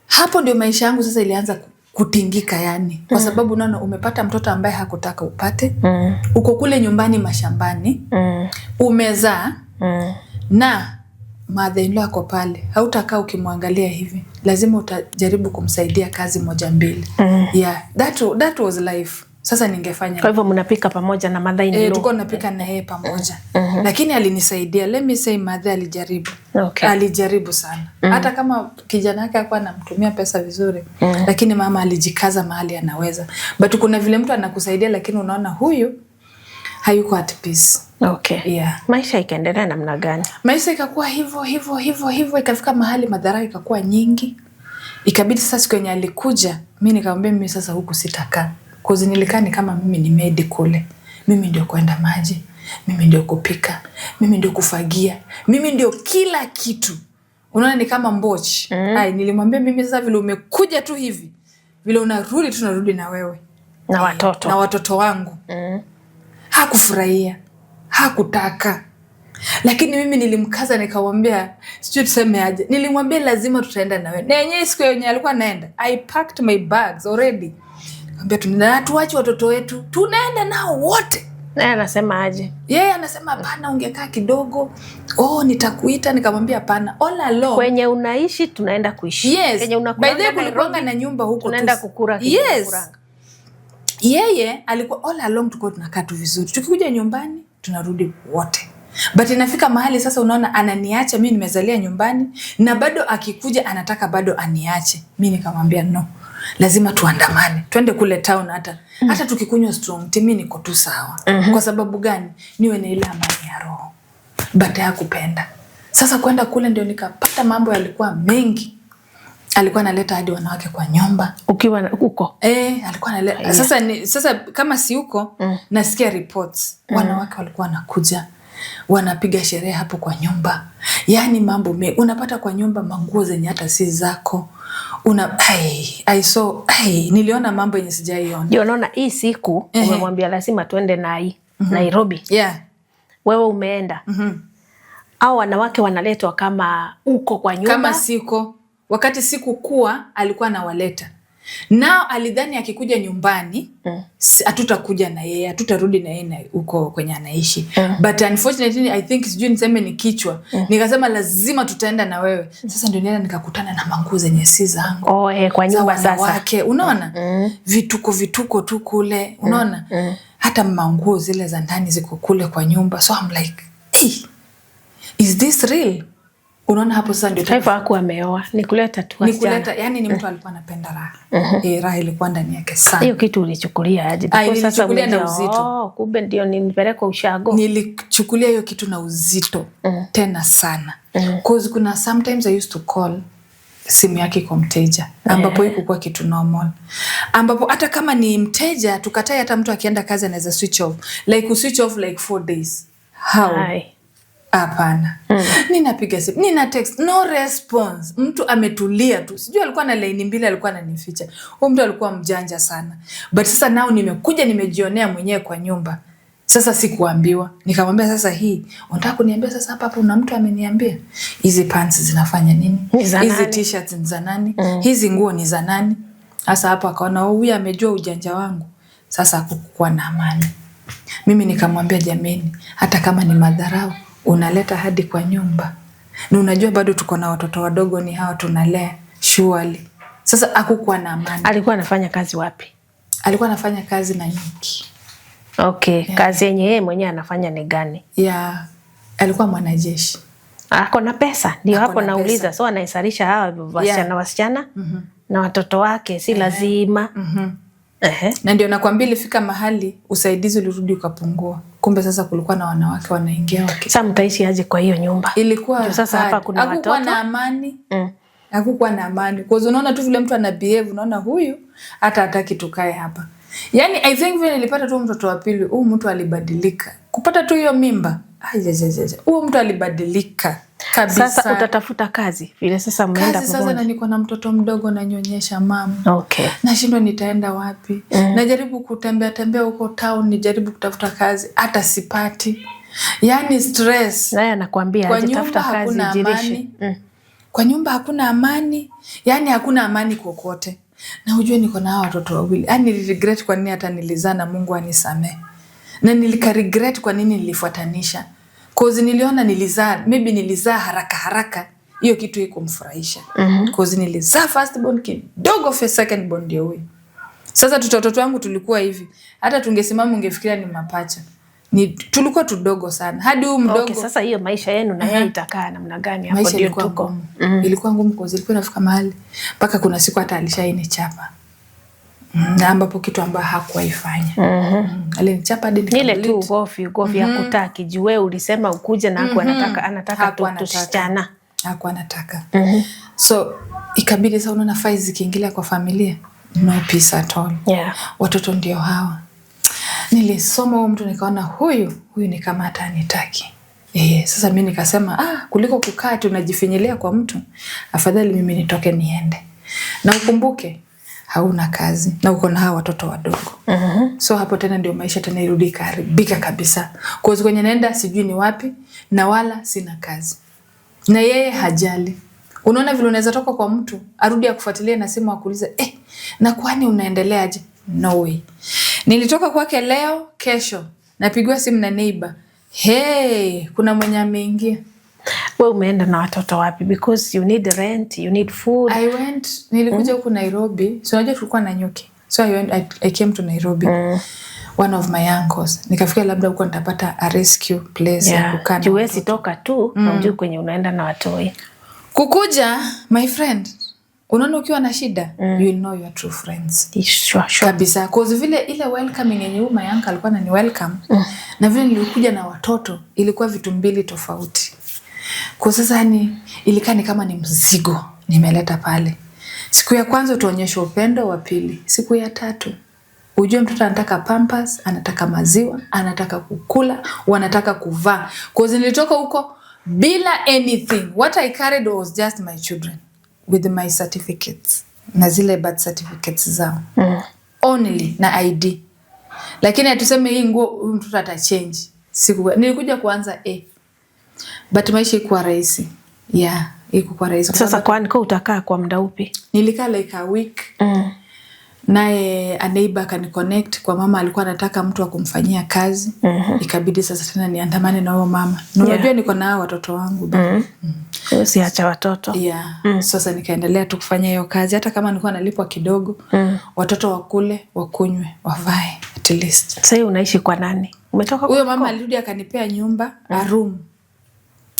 Hapo ndio maisha yangu sasa ilianza kutingika yani, kwa sababu unaona umepata mtoto ambaye hakutaka upate, uko kule nyumbani mashambani, umezaa na mother-in-law ako pale, hautakaa ukimwangalia hivi, lazima utajaribu kumsaidia kazi moja mbili. Yeah, that was life. Sasa ningefanya Kwa hivyo mnapika pamoja na mother in law. Tulikuwa tunapika na yeye pamoja, lakini alinisaidia. Let me say mother alijaribu. Alijaribu sana, hata kama kijana yake hakuwa anamtumia pesa vizuri, lakini mama alijikaza mahali anaweza. But kuna vile mtu anakusaidia lakini unaona huyu hayuko at peace. Yeah. Maisha ikaendelea namna gani? Maisha ikakuwa hivyo hivyo hivyo hivyo, ikafika mahali madhara ikakuwa nyingi, ikabidi sasa siku yenye alikuja mi nikamwambia mimi sasa huku sitakaa. 'Cause nilikaa ni kama mimi ni maid kule, mimi ndio kwenda maji, mimi ndio kupika, mimi ndio kufagia, mimi ndio kila kitu. Unaona ni kama mboch. Ai, nilimwambia mimi sasa vile umekuja tu hivi, vile unarudi tunarudi na wewe Na watoto. Na watoto wangu. Hakufurahia, hakutaka, lakini mimi nilimkaza nikamwambia, sijui tuseme aje, nilimwambia lazima tutaenda na wewe. Na yenyewe siku yenye alikuwa naenda, I packed my bags already. Nikamwambia tunaenda, tuache watoto wetu, tunaenda nao wote. Naye anasema aje? Yeye anasema hapana, ungekaa kidogo, oh, nitakuita. Nikamwambia hapana, all along Kwenye unaishi tunaenda kuishi. Yes. Kwenye By the way, unakulanga kulikuwanga Nairobi, na nyumba huko tu. tunaenda kukura kenye unakulanga. Yeye alikuwa all along tulikuwa tunakaa tu vizuri, tukikuja nyumbani tunarudi wote, but inafika mahali sasa unaona ananiacha mi nimezalia nyumbani, na bado akikuja anataka bado aniache mi. Nikamwambia no, lazima tuandamane twende kule town, hata hata tukikunywa strong tea mi niko tu sawa. Kwa sababu gani? Niwe na ile amani ya roho. But hakupenda. Sasa kwenda kule ndio nikapata mambo yalikuwa mengi. Alikuwa analeta hadi wanawake kwa nyumba. Ukiwa huko. Eh, alikuwa analeta. Sasa kama si huko, nasikia reports. Wanawake walikuwa wanakuja, wanapiga sherehe hapo kwa nyumba. Yaani mambo unapata kwa nyumba manguo zenye hata si zako. Una ai, I saw, ai, niliona mambo yenye sijaiona. Ndio naona hii siku umemwambia lazima tuende Nairobi. Wewe umeenda. Au wanawake wanaletwa kama uko kwa nyumba? Kama siko. Wakati sikukuwa alikuwa anawaleta. Nao alidhani akikuja nyumbani hatutakuja na yeye, hatutarudi na yeye na huko kwenye anaishi. But unfortunately I think sijui niseme ni kichwa. Nikasema lazima tutaenda na wewe. Sasa ndio nienda nikakutana na manguo zenye si zangu. Oh, kwa Za nyumba sasa. wanawake, unaona? Vituko vituko tu kule, unaona? Hata manguo zile za ndani ziko kule kwa nyumba. So I'm like, hey, is this real? Unaona hapo sasa ndio Hivyo hakuwa ameoa, ni kuleta tu ni wasichana. kuleta, yani ni mtu alikuwa anapenda raha. Raha ilikuwa ndani yake sana. Hiyo kitu ulichukulia aje? Ah, Because sasa nilichukulia na umejua, uzito. oh, kumbe ndio nilipelekwa ushago. Nilichukulia hiyo kitu na uzito tena sana. Cause kuna sometimes I used to call simu yake kwa mteja, ambapo ikukuwa kitu normal, ambapo hata kama ni mteja tukatai, hata mtu akienda kazi anaweza switch off, like switch off like 4 days. How? Hai. Hapana. Ninapiga simu, nina text, no response. Mtu ametulia tu. Sijui alikuwa na laini mbili, alikuwa ananificha. Huyu mtu alikuwa mjanja sana. But sasa nao nimekuja nimejionea mwenyewe kwa nyumba. Sasa sikuambiwa. Nikamwambia sasa hii, unataka kuniambia sasa hapa hapa una mtu ameniambia? Hizi pants zinafanya nini? Ni za Hizi nani? T-shirts ni za nani? Hizi nguo ni za nani? Sasa hapo akaona, oh, huyu amejua ujanja wangu. Sasa hakukuwa na amani. Mimi nikamwambia jameni, hata kama ni madharau unaleta hadi kwa nyumba, na unajua bado tuko na watoto wadogo, ni hawa tunalea surely. Sasa hakukuwa na amani. Alikuwa anafanya kazi wapi? Alikuwa anafanya kazi na nyuki. Okay, kazi yenye yeye mwenyewe anafanya ni gani? Ya, alikuwa mwanajeshi. Ako na pesa, ndio Ako hapo na nauliza. pesa. So anaisalisha hawa wasichana wasichana na watoto wake, si lazima. Ehe. Na ndio nakwambia ilifika mahali usaidizi ulirudi ukapungua. Kumbe sasa kulikuwa na wanawake wanaingia wake. Sasa mtaishi aje kwa hiyo nyumba? Ilikuwa Ndio sasa hapa hard. kuna Hakukuwa watoto. na amani. Hakukuwa na amani. Kwa unaona tu vile mtu ana behave, unaona huyu hata hataki tukae hapa. Yaani I think vile nilipata tu mtoto wa pili, huyu mtu alibadilika. Kupata tu hiyo mimba, ai, huyu mtu alibadilika kabisa. Sasa utatafuta kazi vile sasa mmeenda Kazi sasa, na pamoja. niko na mtoto mdogo nanyonyesha, mama. Nashindwa nitaenda wapi. Najaribu kutembea tembea huko town, nijaribu kutafuta kazi, hata sipati. Yaani stress. Naye anakuambia Kwa aje, nyumba tafuta kazi hakuna jilishe. amani. Kwa nyumba hakuna amani, yaani hakuna amani kokote. Na ujue niko na hawa watoto wawili. Yaani niliregret kwa nini hata nilizaa na Mungu anisamee. Na nilika regret kwa nini nilifuatanisha. Cause niliona nilizaa, maybe nilizaa haraka haraka. Hiyo kitu haikumfurahisha. Cause nilizaa first born kidogo, second born ndio huyu. Sasa watoto wangu tulikuwa hivi. Hata tungesimama ungefikiria ni mapacha. Ni tulikuwa tudogo sana. Hadi huyu mdogo. Okay, sasa hiyo maisha yenu na yeye itakaa namna gani? Hapo Maisha ndio ilikuwa tuko. ngumu. Ilikuwa ngumu cause ilikuwa inafika mahali mpaka kuna siku hata alishainichapa. Na ambapo kitu ambayo hakuwaifanya. Alinichapa hadi Ile tu nikableed. ugofi ugofi hakutaki juu wewe ulisema ukuje na hakuwa anataka tu Hakuwa anataka. tusichana. Hakuwa anataka. So ikabidi sasa, unaona fight zikiingilia kwa familia, no peace at all. Watoto ndio hawa. Nilisoma huyu mtu nikaona huyu huyu ni kama hata hanitaki. Sasa mi nikasema kuliko kukaa tunajifinyilia kwa mtu, afadhali mimi nitoke niende. Na ukumbuke hauna kazi na uko na hawa watoto wadogo. So hapo tena ndio maisha tena irudi ikaharibika kabisa. Cause kwenye naenda sijui ni wapi na wala sina kazi. Na yeye hajali. Unaona vile unaweza toka kwa mtu arudi akufuatilie na simu akuulize, na kwani unaendeleaje? No way. Nilitoka kwake leo, kesho napigiwa simu na neighbor. Hey, kuna mwenye ameingia. We umeenda na watoto wapi? Because you need rent, you need food. I went, nilikuja huku Nairobi. So unajua tulikuwa na nyuki. So I came to Nairobi. One of my uncles. Nikafikia labda huko nitapata a rescue place ya kukaa na Huwezi toka tu na hujui kwenye unaenda na watoi. Kukuja, my friend, unaona ukiwa na shida, you will know your true friends. Sure. Kabisa. Cause vile ile welcoming yenye huyu my uncle alikuwa anani welcome na vile nilikuja na watoto ilikuwa vitu mbili tofauti. Kwa sasa ni ilikaa ni kama ni mzigo nimeleta pale. Siku ya kwanza utaonyesha upendo, wa pili, siku ya tatu ujue mtoto anataka pampers, anataka maziwa, anataka kukula, wanataka kuvaa. Cause nilitoka huko bila anything. What I carried was just my children with my certificates na zile birth certificates zao only na ID. Lakini atuseme hii nguo huyu mtoto atachange. Siku nilikuja kuanza A. But maisha ikuwa rahisi. Yeah, ikuwa rahisi. Kwa Sasa sababu kwani kwa utakaa kwa muda upi? nilikaa like a week. Naye a neighbor akaniconnect kwa mama, alikuwa anataka mtu wa kumfanyia kazi. Ikabidi sasa tena niandamane na huyo mama. Na unajua niko na hao watoto wangu. Usiacha watoto. Yeah. Sasa nikaendelea tu kufanya hiyo kazi hata kama nilikuwa nalipwa kidogo. Watoto wakule, wakunywe, wavae at least. Sasa hivi unaishi kwa nani? Umetoka Huyo mama alirudi akanipea nyumba, a room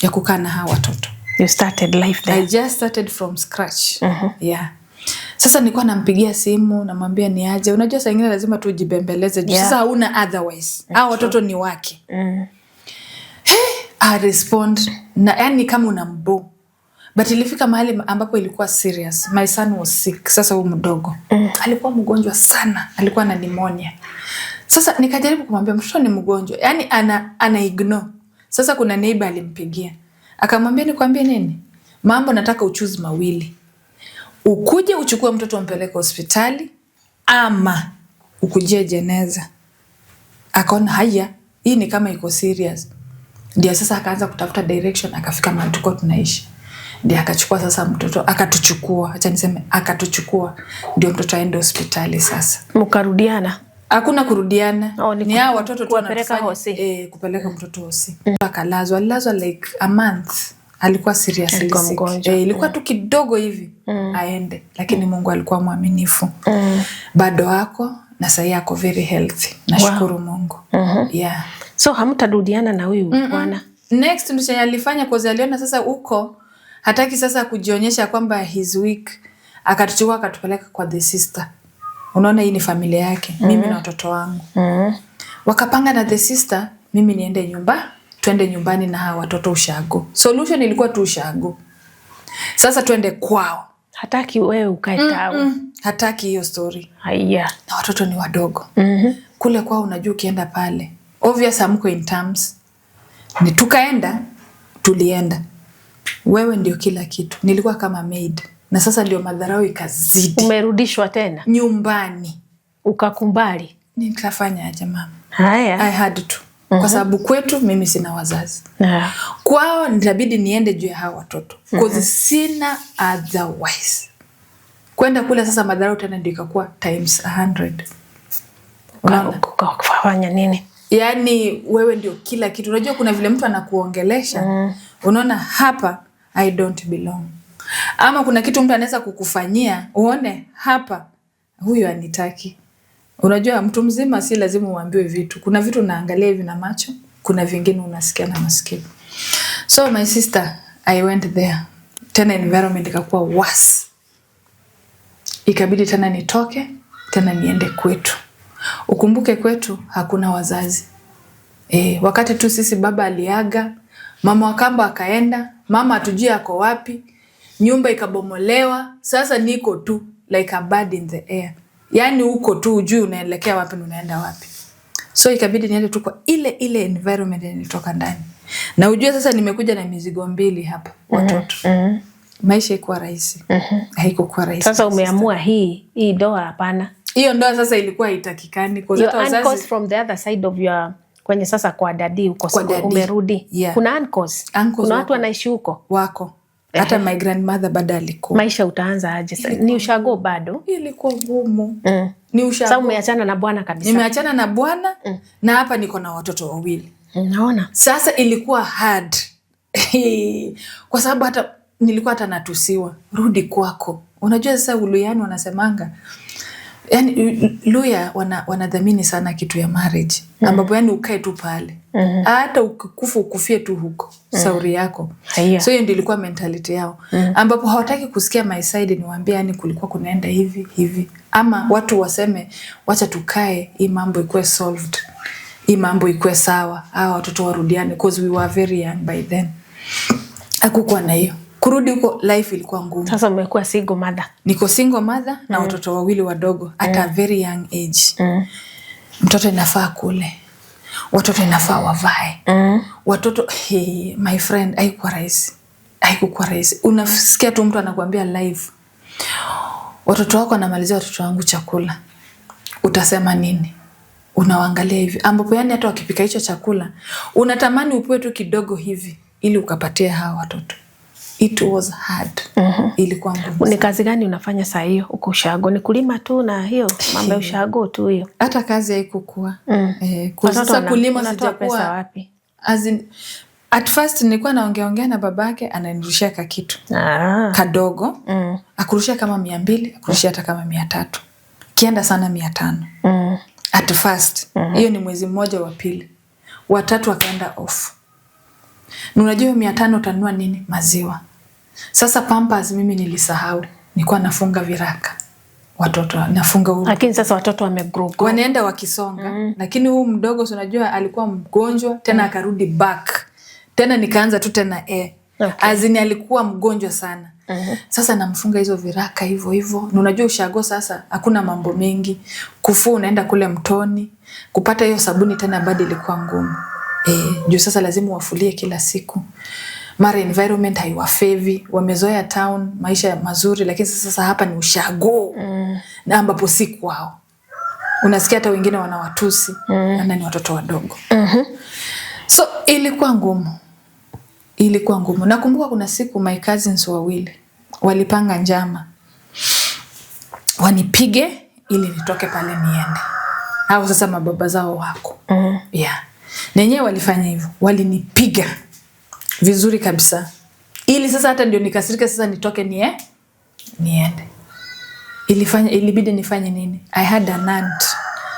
ya kukaa na hawa watoto. You started life there. I just started from scratch. Yeah. Sasa nilikuwa nampigia simu namwambia ni aje. Unajua saa ingine lazima tu ujibembeleze juu sasa hauna otherwise. Hao watoto ni wake. I respond na yani kama unambo. But ilifika mahali ambapo ilikuwa serious. My son was sick. Sasa huyu mdogo. Alikuwa mgonjwa sana. Alikuwa na pneumonia. Sasa nikajaribu kumwambia mtoto ni mgonjwa. Yaani ana ignore. Sasa kuna neighbor alimpigia. Akamwambia nikwambie nini? Mambo nataka uchoose mawili. Ukuje uchukue mtoto umpeleke hospitali ama ukujie jeneza. Akaona haya, hii ni kama iko serious. Ndio sasa akaanza kutafuta direction, akafika mahali tulikuwa tunaishi. Ndio akachukua sasa mtoto, akatuchukua, acha niseme akatuchukua ndio mtoto aende hospitali sasa. Mkarudiana? Hakuna kurudiana. Oh, ni ni hao watoto tu kuwapeleka wanatufanya- hosi. Kupeleka mtoto hosi. Akalazwa, alilazwa like a month. Alikuwa seriously Alikuwa sick. mgonjwa. Ilikuwa tu kidogo hivi aende, lakini Mungu alikuwa mwaminifu. Bado ako na sahii ako very healthy. Nashukuru Mungu. Yeah. So hamtarudiana na huyu bwana? Next ndio chenye alifanya cause aliona sasa huko hataki sasa kujionyesha kwamba he's weak. Akatuchukua akatupeleka kwa the sister. Unaona hii ni familia yake, mimi na watoto wangu. Wakapanga na the sister, mimi niende nyumba, twende nyumbani na hawa watoto ushago. Solution ilikuwa tu ushago. Sasa twende kwao. Hataki wewe ukae town. Hataki hiyo story. Haya. Na watoto ni wadogo. Kule kwao unajua ukienda pale, obvious hamko in terms. Ni tukaenda, tulienda. Wewe ndio kila kitu. Nilikuwa kama maid. Na sasa ndio madharau ikazidi. Umerudishwa tena Nyumbani. ukakumbali? Nitafanya aje mama? Haya. I had to. Kwa sababu kwetu mimi sina wazazi. Kwao nitabidi niende juu ya hawa watoto. Cause sina otherwise. Kwenda kule sasa madharau tena ndio ikakuwa times 100. Unaona? Ukafanya nini? Yaani wewe ndio kila kitu. Unajua kuna vile mtu anakuongelesha, unaona hapa I don't belong. Ama kuna kitu mtu anaweza kukufanyia, uone hapa huyu anitaki. Unajua mtu mzima si lazima uambiwe vitu. Kuna vitu unaangalia hivi na macho, kuna vingine unasikia na masikio. So my sister, I went there. Tena environment ikakuwa worse. Ikabidi tena nitoke, tena niende kwetu. Ukumbuke kwetu hakuna wazazi. Wakati tu sisi baba aliaga, mama wa kambo akaenda, mama hatujui ako wapi, nyumba ikabomolewa. Sasa niko tu like a bird in the air. Yaani uko tu hujui unaelekea wapi na unaenda wapi. So ikabidi niende tu kwa ile ile environment nilitoka ndani. Na ujue sasa nimekuja na mizigo mbili hapa, watoto. Maisha ikuwa rahisi. Haikukuwa rahisi. Sasa umeamua hii ndoa hapana. Hiyo ndoa sasa ilikuwa haitakikani kwa Your hata wazazi uncles from the other side of your, kwenye sasa kwa daddy uko, Kwa daddy. umerudi. Yeah. Kuna uncles. Uncles Kuna watu wako. Wanaishi huko. Wako. Hata my grandmother bado alikuwa. Maisha utaanza aje? Ni ushago bado? Ilikuwa ngumu. Ni Sasa ushago. umeachana na bwana kabisa. Nimeachana na bwana na hapa niko na watoto wawili. Naona. Sasa ilikuwa hard kwa sababu hata nilikuwa hata natusiwa, rudi kwako. Unajua sasa Uluyani wanasemanga, yani Luya wanadhamini sana kitu ya marriage, ambapo yani ukae tu pale, hata ukikufa ukufie tu huko, sauri yako. Haya. So hiyo ndio ilikuwa mentality yao, ambapo hawataki kusikia my side, niwaambie yani kulikuwa kunaenda hivi hivi, ama watu waseme wacha tukae, hii mambo ikuwe solved, hii mambo ikuwe sawa, hawa watoto warudiane, because we were very young by then. Hakukuwa na hiyo kurudi huko, life ilikuwa ngumu. Sasa umekuwa single mother. Niko single mother na watoto wawili wadogo at a very young age. Mtoto inafaa kule, watoto inafaa wavae, watoto, hey, my friend, haikuwa rahisi, haikukuwa rahisi. Unasikia tu mtu anakuambia live, watoto wako wanamalizia watoto wangu chakula, utasema nini? Unawaangalia hivi, ambapo yani hata wakipika hicho chakula unatamani upewe tu kidogo hivi ili ukapatie hawa watoto. It was hard. Ilikuwa ngumu. Ni kazi gani unafanya saa hiyo huko ushago? Ni kulima tu na hiyo mambo ya ushago tu hiyo? Hata kazi haikukua. Eh, kwa Watoto sasa kulima unatoa pesa sijakuwa wapi? As in, at first nilikuwa naongeaongea na babake, ananirushia kakitu kadogo, akurushia kama 200, akurushia hata kama 300, kienda sana 500. At first hiyo ni mwezi mmoja, wa pili, watatu akaenda off. Na unajua hiyo 500 utanunua nini? Maziwa. Sasa Pampers mimi nilisahau, nilikuwa nafunga viraka watoto, nafunga huu Lakini sasa watoto wamegrow grow. Wanaenda wakisonga, lakini huu mdogo si unajua alikuwa mgonjwa tena, akarudi back tena, nikaanza tu tena As in alikuwa mgonjwa sana. Sasa namfunga hizo viraka hivyo hivyo, na unajua ushago sasa hakuna mambo mengi, kufua unaenda kule mtoni kupata hiyo sabuni tena bado ilikuwa ngumu, juu sasa lazima wafulie kila siku, mara environment haiwafavour, wamezoea town maisha mazuri, lakini sasa hapa ni ushago, na ambapo si kwao. Unasikia hata wengine wanawatusi, na ni watoto wadogo. So ilikuwa ngumu, ilikuwa ngumu. Nakumbuka kuna siku my cousins wawili walipanga njama wanipige ili nitoke pale niende. Hao sasa mababa zao wako, yeah. Nenyewe walifanya hivyo, walinipiga vizuri kabisa, ili sasa hata ndio nikasirike sasa nitoke niende. Ilibidi nifanye nini? I had an aunt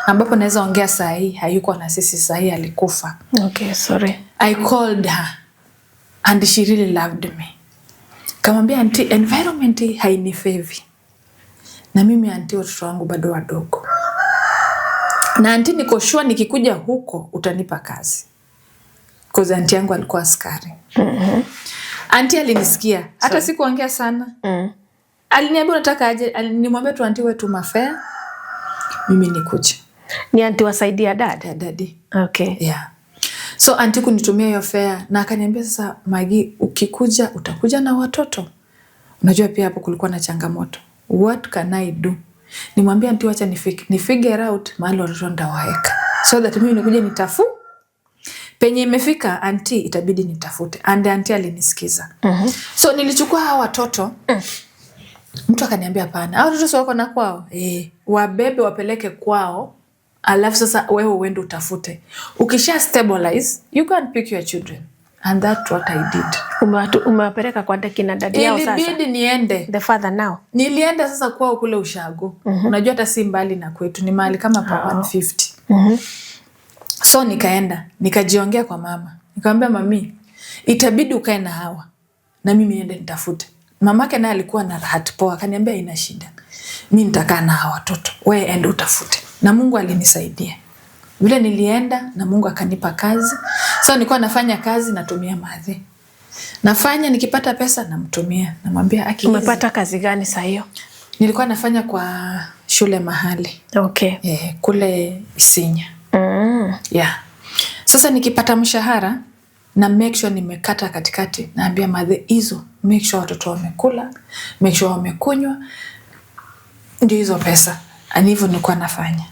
ambapo naweza ongea saa hii, hayuko na sisi saa hii, alikufa. Okay, sorry. I called her and she really loved me. Kamwambia, "Auntie, environment hii hainifavour. Na mimi, auntie, watoto wangu bado wadogo. Na auntie, niko sure nikikuja huko utanipa kazi." 'Cause auntie yangu alikuwa askari. Auntie alinisikia, hata sikuongea sana. Aliniambia, "Unataka aje?" Nimwambia tu, "Auntie, wewe tuma fare. Mimi nikuje." Ni auntie wasaidia dad? Ya daddy. Okay. Yeah. So auntie kunitumia hiyo fare na akaniambia, "Sasa Magi, ukikuja utakuja na watoto." Unajua pia hapo kulikuwa na changamoto. What can I do? Nimwambia auntie, wacha ni figure out mahali watoto nitawaeka. So that mimi nikuje nitafu penye imefika, auntie, itabidi nitafute. And auntie alinisikiza. So nilichukua hawa watoto. Mtu akaniambia, "Hapana, hao watoto si wako na kwao? Eh, wabebe wapeleke kwao, alafu sasa wewe uende utafute. Ukisha stabilize, you can pick your children." And that's what I did. Umewapeleka kwa kina daddy yao sasa? Ilibidi niende. The father now? Nilienda sasa kwao kule ushago. Unajua hata si mbali na kwetu, ni mahali kama pa 150. So nikaenda, nikajiongea kwa mama. Nikamwambia, "Mami, itabidi ukae na hawa na mimi niende nitafute." Mamake naye alikuwa na rahat poa, akaniambia, "Ina shida. Mi nitakaa na hawa watoto, wewe ende utafute." Na Mungu alinisaidia. Vile nilienda na Mungu akanipa kazi. So nilikuwa nafanya kazi, natumia madhe. Nafanya, nikipata pesa namtumia. Namwambia, "Aki hizi." Umepata kazi gani saa hiyo? Nilikuwa nafanya kwa shule mahali. Eh, kule Isinya. Yeah. Sasa nikipata mshahara Na make sure nimekata katikati, naambia madhe hizo, make sure watoto wamekula, make sure wamekunywa, ndio hizo pesa. Ani hivyo nilikuwa nafanya.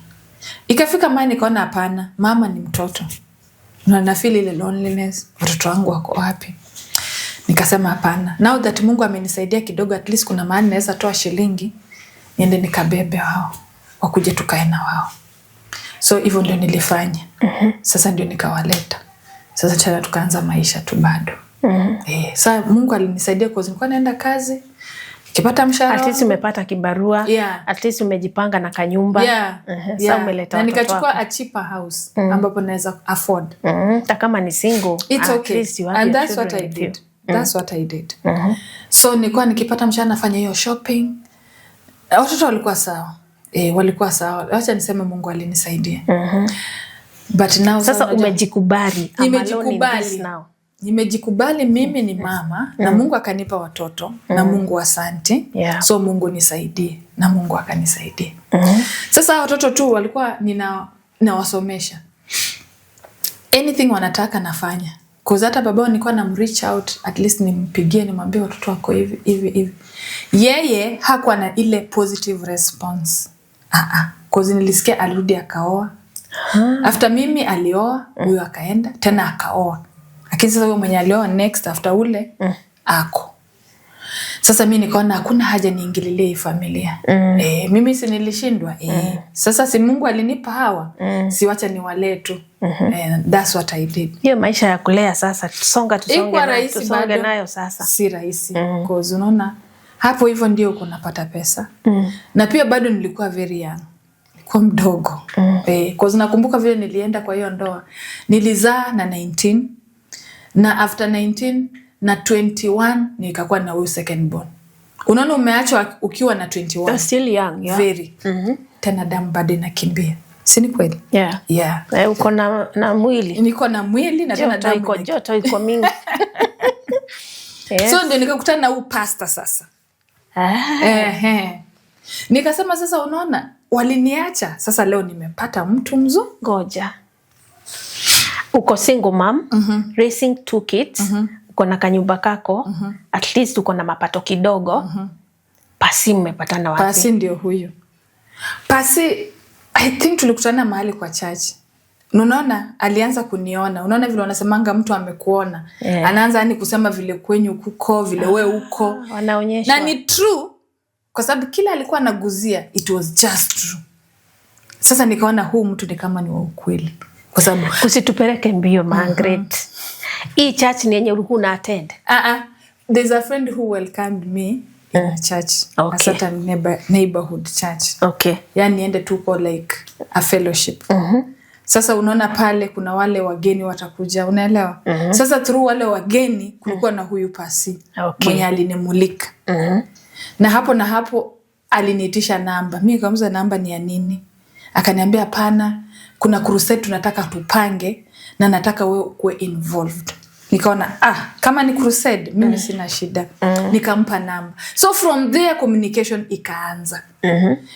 Ikafika mahali nikaona hapana, mama ni mtoto na nafeel ile loneliness, watoto wangu wako wapi? Nikasema hapana, now that Mungu amenisaidia kidogo, at least kuna mahali naweza toa shilingi niende nikabebe wao wakuje tukae na wao. So hivyo ndio nilifanya. Sasa ndio nikawaleta. Sasa tena tukaanza maisha tu bado. Sa Mungu alinisaidia kwa nilikuwa naenda kazi nikipata mshahara At least wangu. Umepata kibarua. At least umejipanga na kanyumba. Sasa umeleta Na watoto nikachukua wako. a cheaper house ambapo naweza afford. Hata kama ni single, It's at okay. least you have And your that's what children I with you. did. That's what I did. So nilikuwa nikipata mshahara nafanya hiyo shopping. Watoto walikuwa sawa. Walikuwa sawa. Wacha niseme Mungu alinisaidia. But now Sasa unajua- umejikubali. I'm alone in this Nimejikubali. now. Nimejikubali mimi ni mama na Mungu akanipa watoto na Mungu asante. So Mungu nisaidie na Mungu akanisaidia. Sasa hawa watoto tu walikuwa nina nawasomesha. Anything wanataka nafanya. 'Cause hata babao nilikuwa na reach out, at least nimpigie nimwambie watoto wako hivi hivi hivi. Yeye hakuwa na ile positive response. Ah ah. 'Cause nilisikia alirudi akaoa. After mimi alioa, huyo akaenda tena akaoa. Lakini sasa huyo mwenye alioa next after ule ako. Sasa mi nikaona hakuna haja niingililie hii familia. Mimi si nilishindwa. Sasa si Mungu alinipa hawa, si wacha niwalee tu. That's what I did. Hiyo maisha ya kulea sasa, tusonga tusonge, Ikuwa nayo, rahisi tusonge bado. nayo sasa. Si rahisi. 'Cause unaona hapo hivyo ndio kunapata pesa. Na pia bado nilikuwa very young. Nilikuwa mdogo. 'Cause nakumbuka vile nilienda kwa hiyo ndoa. Nilizaa na 19 na after 19 na 21 nikakuwa na huyu second born. Unaona umeachwa ukiwa na 21. You're still young, yeah. Very. Tena damu bado inakimbia. Si ni kweli? Yeah. Yeah. Uko na mwili. Niko na mwili na tena Joto damu iko, joto iko mingi. Yes. So ndio nikakutana na huu pasta sasa. Ehe. Nikasema sasa, unaona waliniacha, sasa leo nimepata mtu mzuri. Ngoja. Uko single mom, raising two kids, uko na kanyumba kako, at least uko na mapato kidogo. Pasi mmepatana wapi? Pasi ndio huyu. Pasi, I think tulikutana mahali kwa church. Na unaona alianza kuniona. Unaona vile wanasemanga mtu amekuona. Anaanza yani kusema vile kwenyu kuko, vile we uko. Wanaonyeshwa. Na ni true kwa sababu kila alikuwa anaguzia it was just true. Sasa nikaona huu mtu ni kama ni wa ukweli. Kwa sababu Usitupeleke mbio, Margaret. Hii church ni yenye ulikuwa una attend? There's a friend who welcomed me in a church, a certain neighborhood church. Yani niende tuko like a fellowship. Sasa unaona pale kuna wale wageni watakuja, unaelewa? Sasa through wale wageni kulikuwa na huyu pasi mwenye alinimulika. Na hapo aliniitisha namba. Mi nikamuuliza namba ni ya nini? Akaniambia hapana, kuna crusade tunataka tupange na nataka wewe ukuwe involved. Nikaona kama ni crusade mimi sina shida. Nikampa namba. So from there communication ikaanza.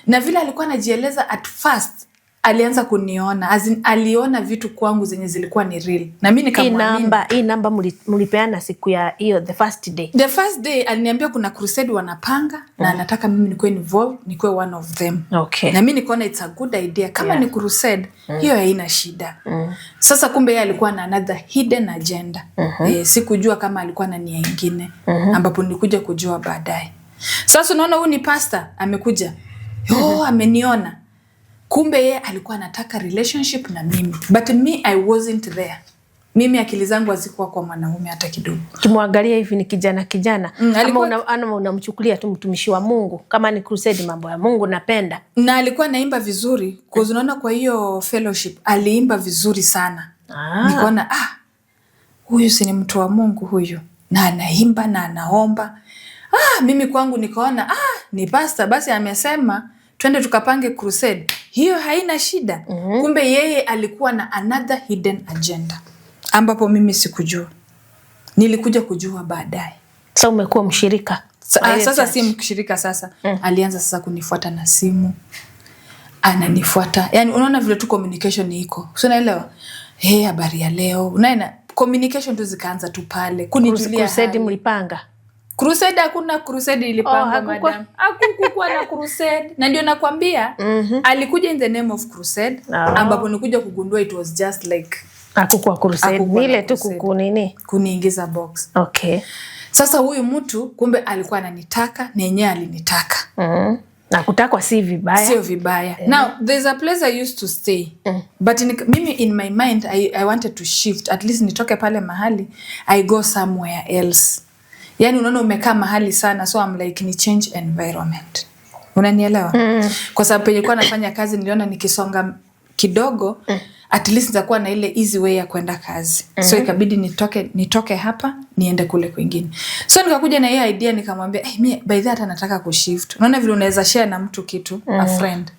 Na vile alikuwa anajieleza at first alianza kuniona as in, aliona vitu kwangu zenye zilikuwa ni real na mi Hii nikamwamini. namba mlipeana siku ya hiyo the first day? The first day aliniambia kuna crusade wanapanga na anataka mimi nikuwe involved, nikuwe one of them. Na mi nikaona it's a good idea kama ni crusade hiyo haina shida. Sasa kumbe yeye alikuwa na another hidden agenda. Sikujua kama alikuwa na nia ingine ambapo nilikuja kujua baadaye. Sasa unaona huyu ni pastor amekuja, oh, ameniona. Kumbe yeye alikuwa anataka relationship na mimi, but me I wasn't there. Mimi akili zangu hazikuwa kwa mwanaume hata kidogo. Kimwangalia hivi ni kijana kijana, ama unamchukulia tu mtumishi wa Mungu, kama ni crusade, mambo ya Mungu napenda. Na alikuwa anaimba vizuri, 'cause unaona kwa hiyo fellowship aliimba vizuri sana. Nikaona huyu si ni mtu wa Mungu huyu, na anaimba na anaomba. Mimi kwangu nikaona ni pastor basi amesema twende tukapange crusade, hiyo haina shida. Kumbe yeye alikuwa na another hidden agenda ambapo mimi sikujua, nilikuja kujua baadaye. Sasa umekuwa mshirika wa ile Sasa church. si mshirika sasa. Alianza sasa kunifuata na simu, ananifuata yani, unaona vile tu communication iko, si unaelewa? Hey, habari ya leo, unaona Communication tu zikaanza tu pale kunijulia Crusade hali. Mlipanga? Crusade, hakuna crusade ilipangwa. Oh, hakukuwa. Madam, hakukuwa na crusade, na ndio nakwambia alikuja in the name of crusade, ambapo nikuja kugundua it was just like Hakukuwa crusade. Hakukuwa Ni na ile tu crusade. Kukunini. Kuniingiza box. Sasa huyu mtu kumbe alikuwa ananitaka na yenyewe alinitaka. Na kutakwa si vibaya. Sio vibaya. Now there's a place I used to stay, but mimi in my mind I wanted to shift, at least nitoke pale mahali, I go somewhere else. Yani unaona umekaa mahali sana, so I'm like, ni change environment, unanielewa? Kwa sababu penye nilikuwa nafanya kazi niliona nikisonga kidogo, at least nitakuwa na ile easy way ya kwenda kazi. So ikabidi nitoke hapa niende kule kwingine. So nikakuja na hiyo idea, nikamwambia, "Hey, mi by that nataka kushift." Unaona vile unaweza share na mtu kitu, a friend.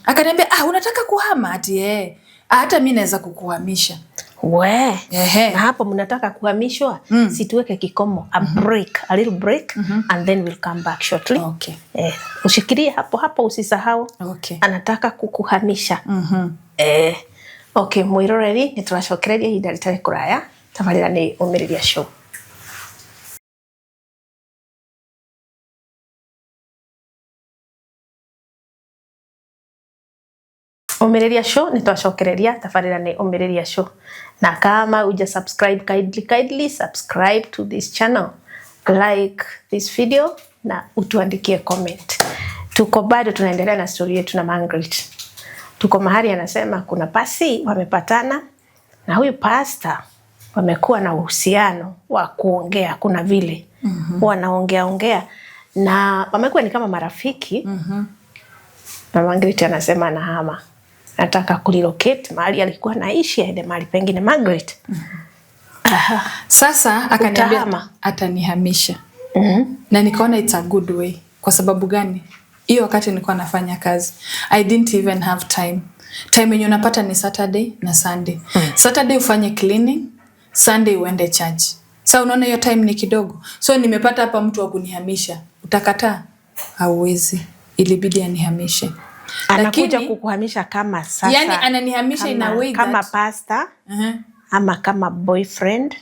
Akaniambia, "Ah, unataka kuhama?" Ati eh, "Ah, hata mi naweza kukuhamisha." We. Ehe. Na hapo mnataka kuhamishwa, si tuweke kikomo, a break, a little break, and then we'll come back shortly. Okay. Eh, ushikilie hapo hapo, usisahau. Anataka kukuhamisha. Eh, okay, mwiroreri nĩ tũracokereria ihinda rĩtarĩ kũraya. Tabarĩra nĩ Ũmĩrĩria Show. Ũmĩrĩria Show nĩ twacokereria. Tabarĩra nĩ Ũmĩrĩria Show, na kama uja subscribe, kindly, kindly subscribe to this channel, like this video na utuandikie comment. Tuko bado tunaendelea na story yetu na Margaret. Tuko mahali anasema kuna pasi wamepatana na huyu pasta, wamekuwa na uhusiano wa kuongea, kuna vile wanaongea ongea na wamekuwa ni kama marafiki. Na Margaret anasema anahama, nataka kurelocate mahali alikuwa naishi aende mahali pengine. Margaret. Aha. Sasa akaniambia Utahama? atanihamisha. Na nikaona it's a good way. Kwa sababu gani? Hiyo wakati nilikuwa nafanya kazi, I didn't even have time. Time yenye unapata ni Saturday na Sunday. Saturday ufanye cleaning, Sunday uende church. Sa unaona hiyo time ni kidogo. So nimepata hapa mtu wa kunihamisha, utakataa? Hauwezi. Ilibidi anihamishe. Anakuja Lakini kukuhamisha kama sasa, Yani ananihamisha in a kama, way kama that pastor ama kama boyfriend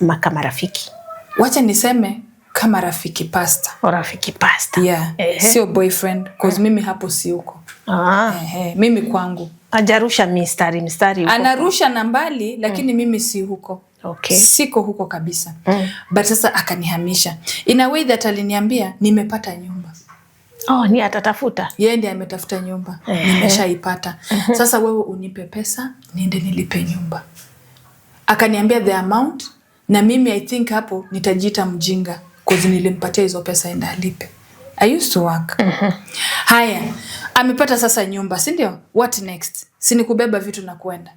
ama kama rafiki? Wacha niseme kama rafiki pastor. O rafiki pastor. Yeah, sio boyfriend, 'cause mimi hapo si huko. Ehe, mimi kwangu Ajarusha mistari mistari huko. Anarusha na mbali, lakini mimi si huko. Siko huko kabisa. But sasa akanihamisha in a way that aliniambia, "Nimepata nyumba." Oh, ni atatafuta. Yeye ndiye ametafuta nyumba. "Nimeshaipata, sasa wewe unipe pesa niende nilipe nyumba." Akaniambia the amount, na mimi I think hapo nitajiita mjinga, 'cause nilimpatia hizo pesa enda alipe. I used to work. Haya, amepata sasa nyumba, si ndio? What next? Si ni kubeba vitu na kwenda?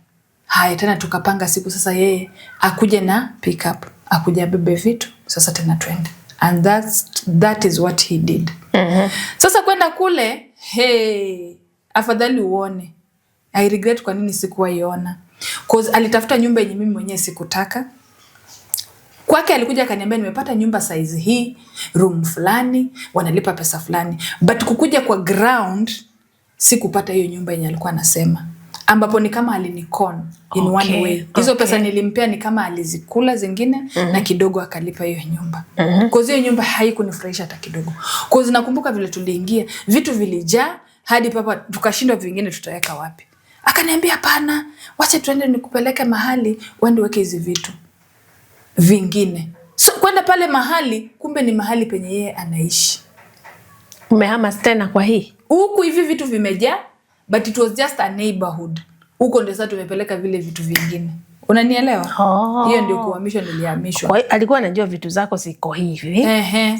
Haya, tena tukapanga siku sasa yeye akuje na pick up, akuje abebe vitu, sasa tena twende. And that is what he did. Sasa kwenda kule, hey, afadhali uone. I regret kwa nini sikuwaiona. 'Cause alitafuta nyumba yenye mimi mwenyewe sikutaka. Kwake alikuja akaniambia, "Nimepata nyumba size hii, room fulani, wanalipa pesa fulani." But kukuja kwa ground sikupata hiyo nyumba yenye alikuwa anasema. Ambapo ni kama alinicon in one way. Hizo pesa nilimpea ni kama alizikula zingine na kidogo akalipa hiyo nyumba. 'Cause hiyo nyumba haikunifurahisha hata kidogo. 'Cause nakumbuka vile tuliingia, vitu vilijaa hadi papa tukashindwa vingine tutaweka wapi. Akaniambia, "Hapana, wacha tuende nikupeleke mahali uende uweke hizi vitu vingine." So kwenda pale mahali, kumbe ni mahali penye yeye anaishi. Umehama tena kwa hii? Huku hivi vitu vimejaa, but it was just a neighborhood. Huko ndio sasa tumepeleka vile vitu vingine. Unanielewa? Oh. Hiyo ndio kuhamishwa nilihamishwa. Kwa hiyo alikuwa anajua vitu zako ziko hivi,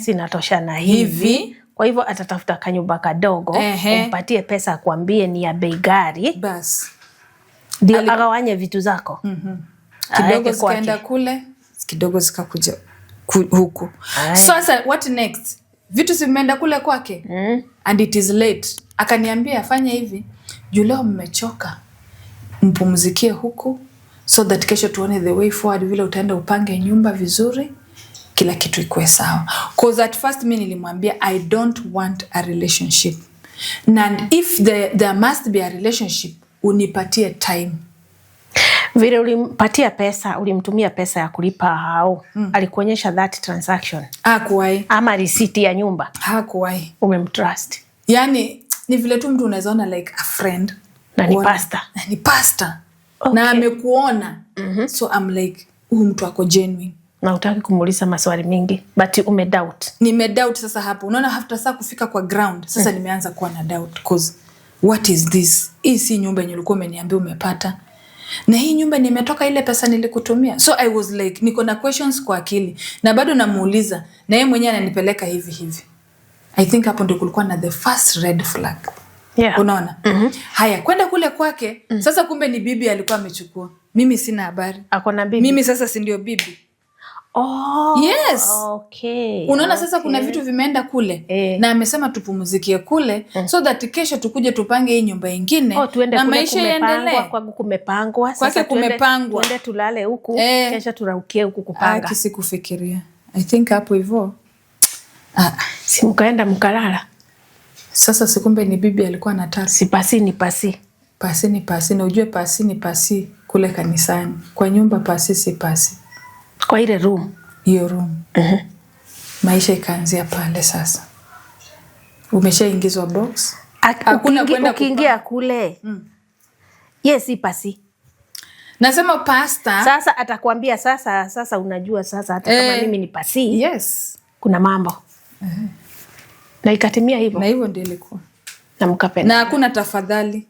zinatoshana hivi. Hivi. Kwa hivyo atatafuta kanyumba kadogo, umpatie pesa, akuambie ni ya bei gari, Bas. Ndio agawanye vitu zako. Kidogo Aeke zikaenda kwake. kule, kidogo zikakuja huku. Aya. Sasa what next? Vitu zimeenda kule kwake. And it is late. Akaniambia, "Fanya hivi, juu leo mmechoka, mpumzikie huku so that kesho tuone the way forward, vile utaenda upange nyumba vizuri, kila kitu ikuwe sawa." 'Cause at first mi nilimwambia I don't want a relationship. And if there must be a relationship, unipatie time. Vile ulimpatia pesa, ulimtumia pesa ya kulipa hao, alikuonyesha that transaction Hakuwahi. Ama risiti ya nyumba? Hakuwahi. Umemtrust? Yani ni vile tu mtu unaweza ona like a friend. Na ni pastor. Na ni pastor. Na amekuona, so I'm like, huyu mtu ako genuine. Na utaki kumuuliza maswali mingi, but umedoubt. Nimedoubt sasa hapo. Unaona, after saa kufika kwa ground sasa, nimeanza kuwa na doubt, cause what is this? Hii si nyumba yenye ulikuwa umeniambia umepata, na hii nyumba nimetoka ile pesa nilikutumia. So I was like, niko na questions kwa akili na bado namuuliza na yeye mwenyewe ananipeleka hivi hivi. I think hapo ndio kulikuwa na the first red flag. Unaona? Haya, kwenda kule kwake sasa, kumbe ni bibi alikuwa amechukua. Mimi sina habari. Ako na bibi? Mimi sasa si ndio bibi? Oh, Yes. okay. Unaona sasa kuna vitu vimeenda kule na amesema tupumzikie kule so that kesho tukuje tupange hii nyumba ingine Oh, tuende na kule maisha kumepangwa, iendelee. kwangu kumepangwa. Kwake Sasa kumepangwa. tuende tulale huku, kesho turaukie huku kupanga. Aki sikufikiria. I think hapo hivyo. Ah, Si mkaenda mkalala? Sasa si kumbe ni bibi alikuwa anataka. Si pasi ni pasi. Pasi ni pasi, na ujue pasi ni pasi kule kanisani. Kwa nyumba pasi si pasi. Kwa ile room. Hiyo room. Maisha ikaanzia pale sasa. Umeshaingizwa box. Hakuna kwenda. Ukiingia kule, ye si pasi. Nasema pasta. Sasa atakwambia sasa unajua sasa hata kama mimi ni pasi, kuna mambo. Na ikatimia hivyo. Na hivyo ndio ilikuwa. Na mkapenda. Na hakuna tafadhali.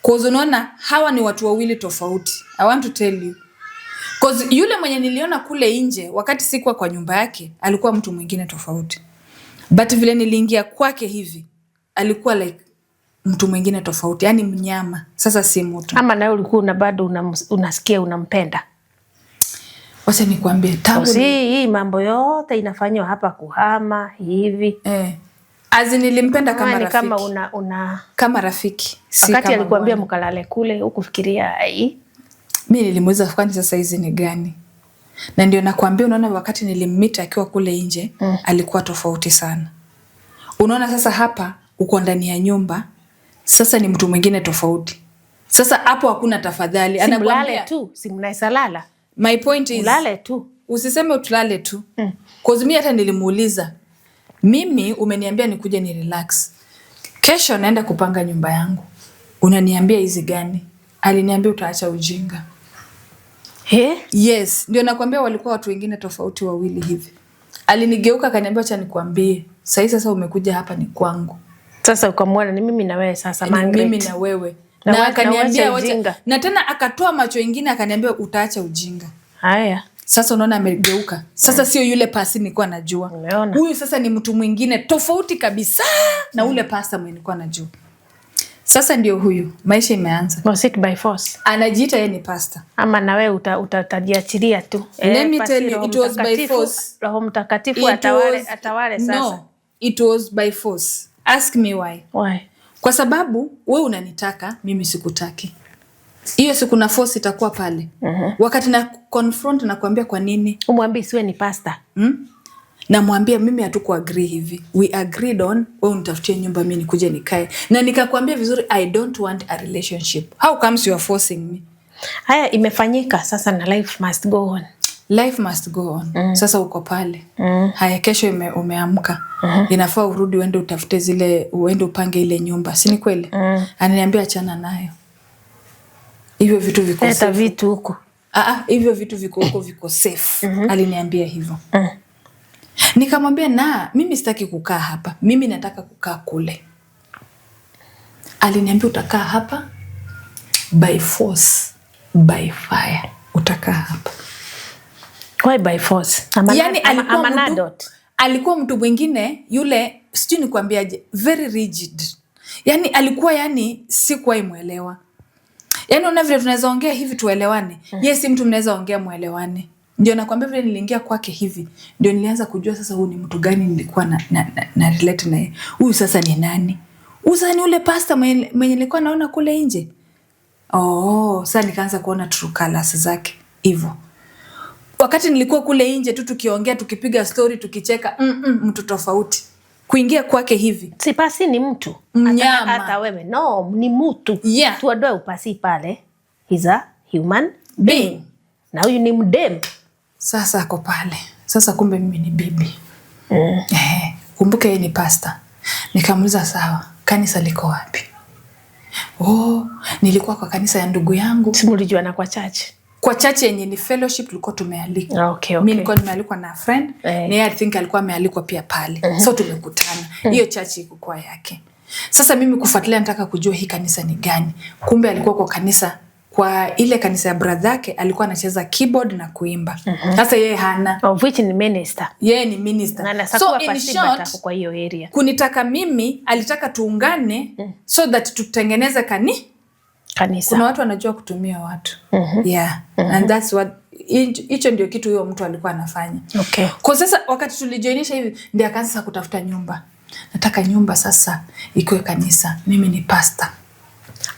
Cause unaona hawa ni watu wawili tofauti. I want to tell you. Cause yule mwenye niliona kule nje wakati sikuwa kwa nyumba yake alikuwa mtu mwingine tofauti. But vile niliingia kwake hivi alikuwa like mtu mwingine tofauti, yani mnyama. Sasa si mtu. Ama nawe ulikuwa bado unasikia unampenda? Wacha nikwambie tangu Si hii mambo yote inafanywa hapa, kuhama hivi. As in nilimpenda kama Kama ni rafiki. kama una Kama rafiki. Si wakati kama alikuambia bwana. mkalale kule, hukufikiria ai? Mi nilimuuliza, kwani sasa hizi ni gani? Na ndio nakwambia, unaona wakati nilimmeet akiwa kule nje alikuwa tofauti sana. Unaona sasa hapa uko ndani ya nyumba, sasa ni mtu mwingine tofauti. Sasa hapo hakuna tafadhali. Si mlale Anakuambia tu, si mnaweza lala. My point is, Mlale tu. usiseme tulale tu. Cause mi hata nilimuuliza, mimi umeniambia nikuje ni relax. Kesho naenda kupanga nyumba yangu. Unaniambia hizi gani? Aliniambia utaacha ujinga. He? Yes, ndio nakwambia walikuwa watu wengine tofauti wawili hivi. Alinigeuka akaniambia, acha nikwambie, sahii sasa umekuja hapa ni kwangu. Sasa ukamwona ni mimi na wewe sasa, Ni Margaret. mimi na wewe. Na Na na akaniambia uache ujinga. Na tena akatoa macho ingine akaniambia utaacha ujinga. Haya. Sasa unaona amegeuka. Sasa sio yule pasi nilikuwa najua. Umeona? Huyu sasa ni mtu mwingine tofauti kabisa na ule pasta mwenye nilikuwa najua. Sasa ndio huyu, maisha imeanza. Was it by force? Anajiita yeye ni pasta. Ama na wewe utajiachilia tu. Let me Pasi tell you, Roho it was by Mtakatifu- force. Roho Mtakatifu It atawale sasa. No, it was by force. Ask me why. Why? Kwa sababu we unanitaka, mimi sikutaki. Hiyo siku na force itakuwa pale. Wakati na confront na kuambia kwa nini? Umwambie siwe ni pastor. Namwambia mimi hatuku agree hivi. We agreed on wewe unitafutie nyumba mimi nikuje nikae. Na nikakwambia vizuri, I don't want a relationship. How comes you are forcing me? Haya, imefanyika sasa na life must go on. Life must go on. Sasa uko pale. Haya, kesho umeamka. Inafaa urudi uende utafute zile, uende upange ile nyumba. Si ni kweli? Ananiambia achana nayo. Hivyo vitu viko Leta safe. vitu huku. Ah, ah, hivyo vitu viko huko, viko safe. Aliniambia hivyo. Nikamwambia na mimi sitaki kukaa hapa. Mimi nataka kukaa kule. Aliniambia utakaa hapa by force, by fire. Utakaa hapa. Why by force? Yani alikuwa I'm an mtu, adult. alikuwa mtu mwingine yule, sijui nikwambiaje, very rigid. Yani alikuwa, yani sikuwahi mwelewa. Yani una vile tunaweza ongea hivi tuelewane. Yeye si mtu mnaweza ongea mwelewane. Ndio nakwambia vile niliingia kwake hivi, ndio nilianza kujua sasa huyu ni mtu gani nilikuwa na relate naye. Huyu sasa ni nani? Huyu sasa ni ule pastor mwenye nilikuwa naona kule nje. Oh, sasa nikaanza kuona true colors zake hivyo. Wakati nilikuwa kule nje tu tukiongea, tukipiga story, tukicheka, mtu tofauti. Kuingia kwake hivi. Si pasi ni mtu. Mnyama. Hata wewe. No, ni mtu. Yeah. Tuondoe upasi pale. He's a human being. Na huyu ni mdem. Sasa ako pale. Sasa kumbe mimi ni bibi. Kumbuke yeye ni pastor. Nikamuuliza sawa, kanisa liko wapi? Oh, nilikuwa kwa kanisa ya ndugu yangu. Si mlijuana kwa church? Kwa church yenye ni fellowship tulikuwa tumealikwa. Okay. Mimi nilikuwa nimealikwa na friend, na yeye I think alikuwa amealikwa pia pale. So tumekutana. Hiyo church iko kwa yake. Sasa mimi kufuatilia nataka kujua hii kanisa ni gani. Kumbe alikuwa kwa kanisa, kwa ile kanisa ya brother yake alikuwa anacheza keyboard na kuimba. Sasa yeye hana. Of which ni minister. Yeye ni minister. Na So in short, kwa hiyo area. Kunitaka mimi, alitaka tuungane so that tutengeneze kanisa. Kuna watu wanajua kutumia watu. Yeah. And that's what hicho ndio kitu huyo mtu alikuwa anafanya. Kwa sasa wakati tulijoinisha hivi ndio akaanza sasa kutafuta nyumba. Nataka nyumba sasa ikuwe kanisa. Mimi ni pastor.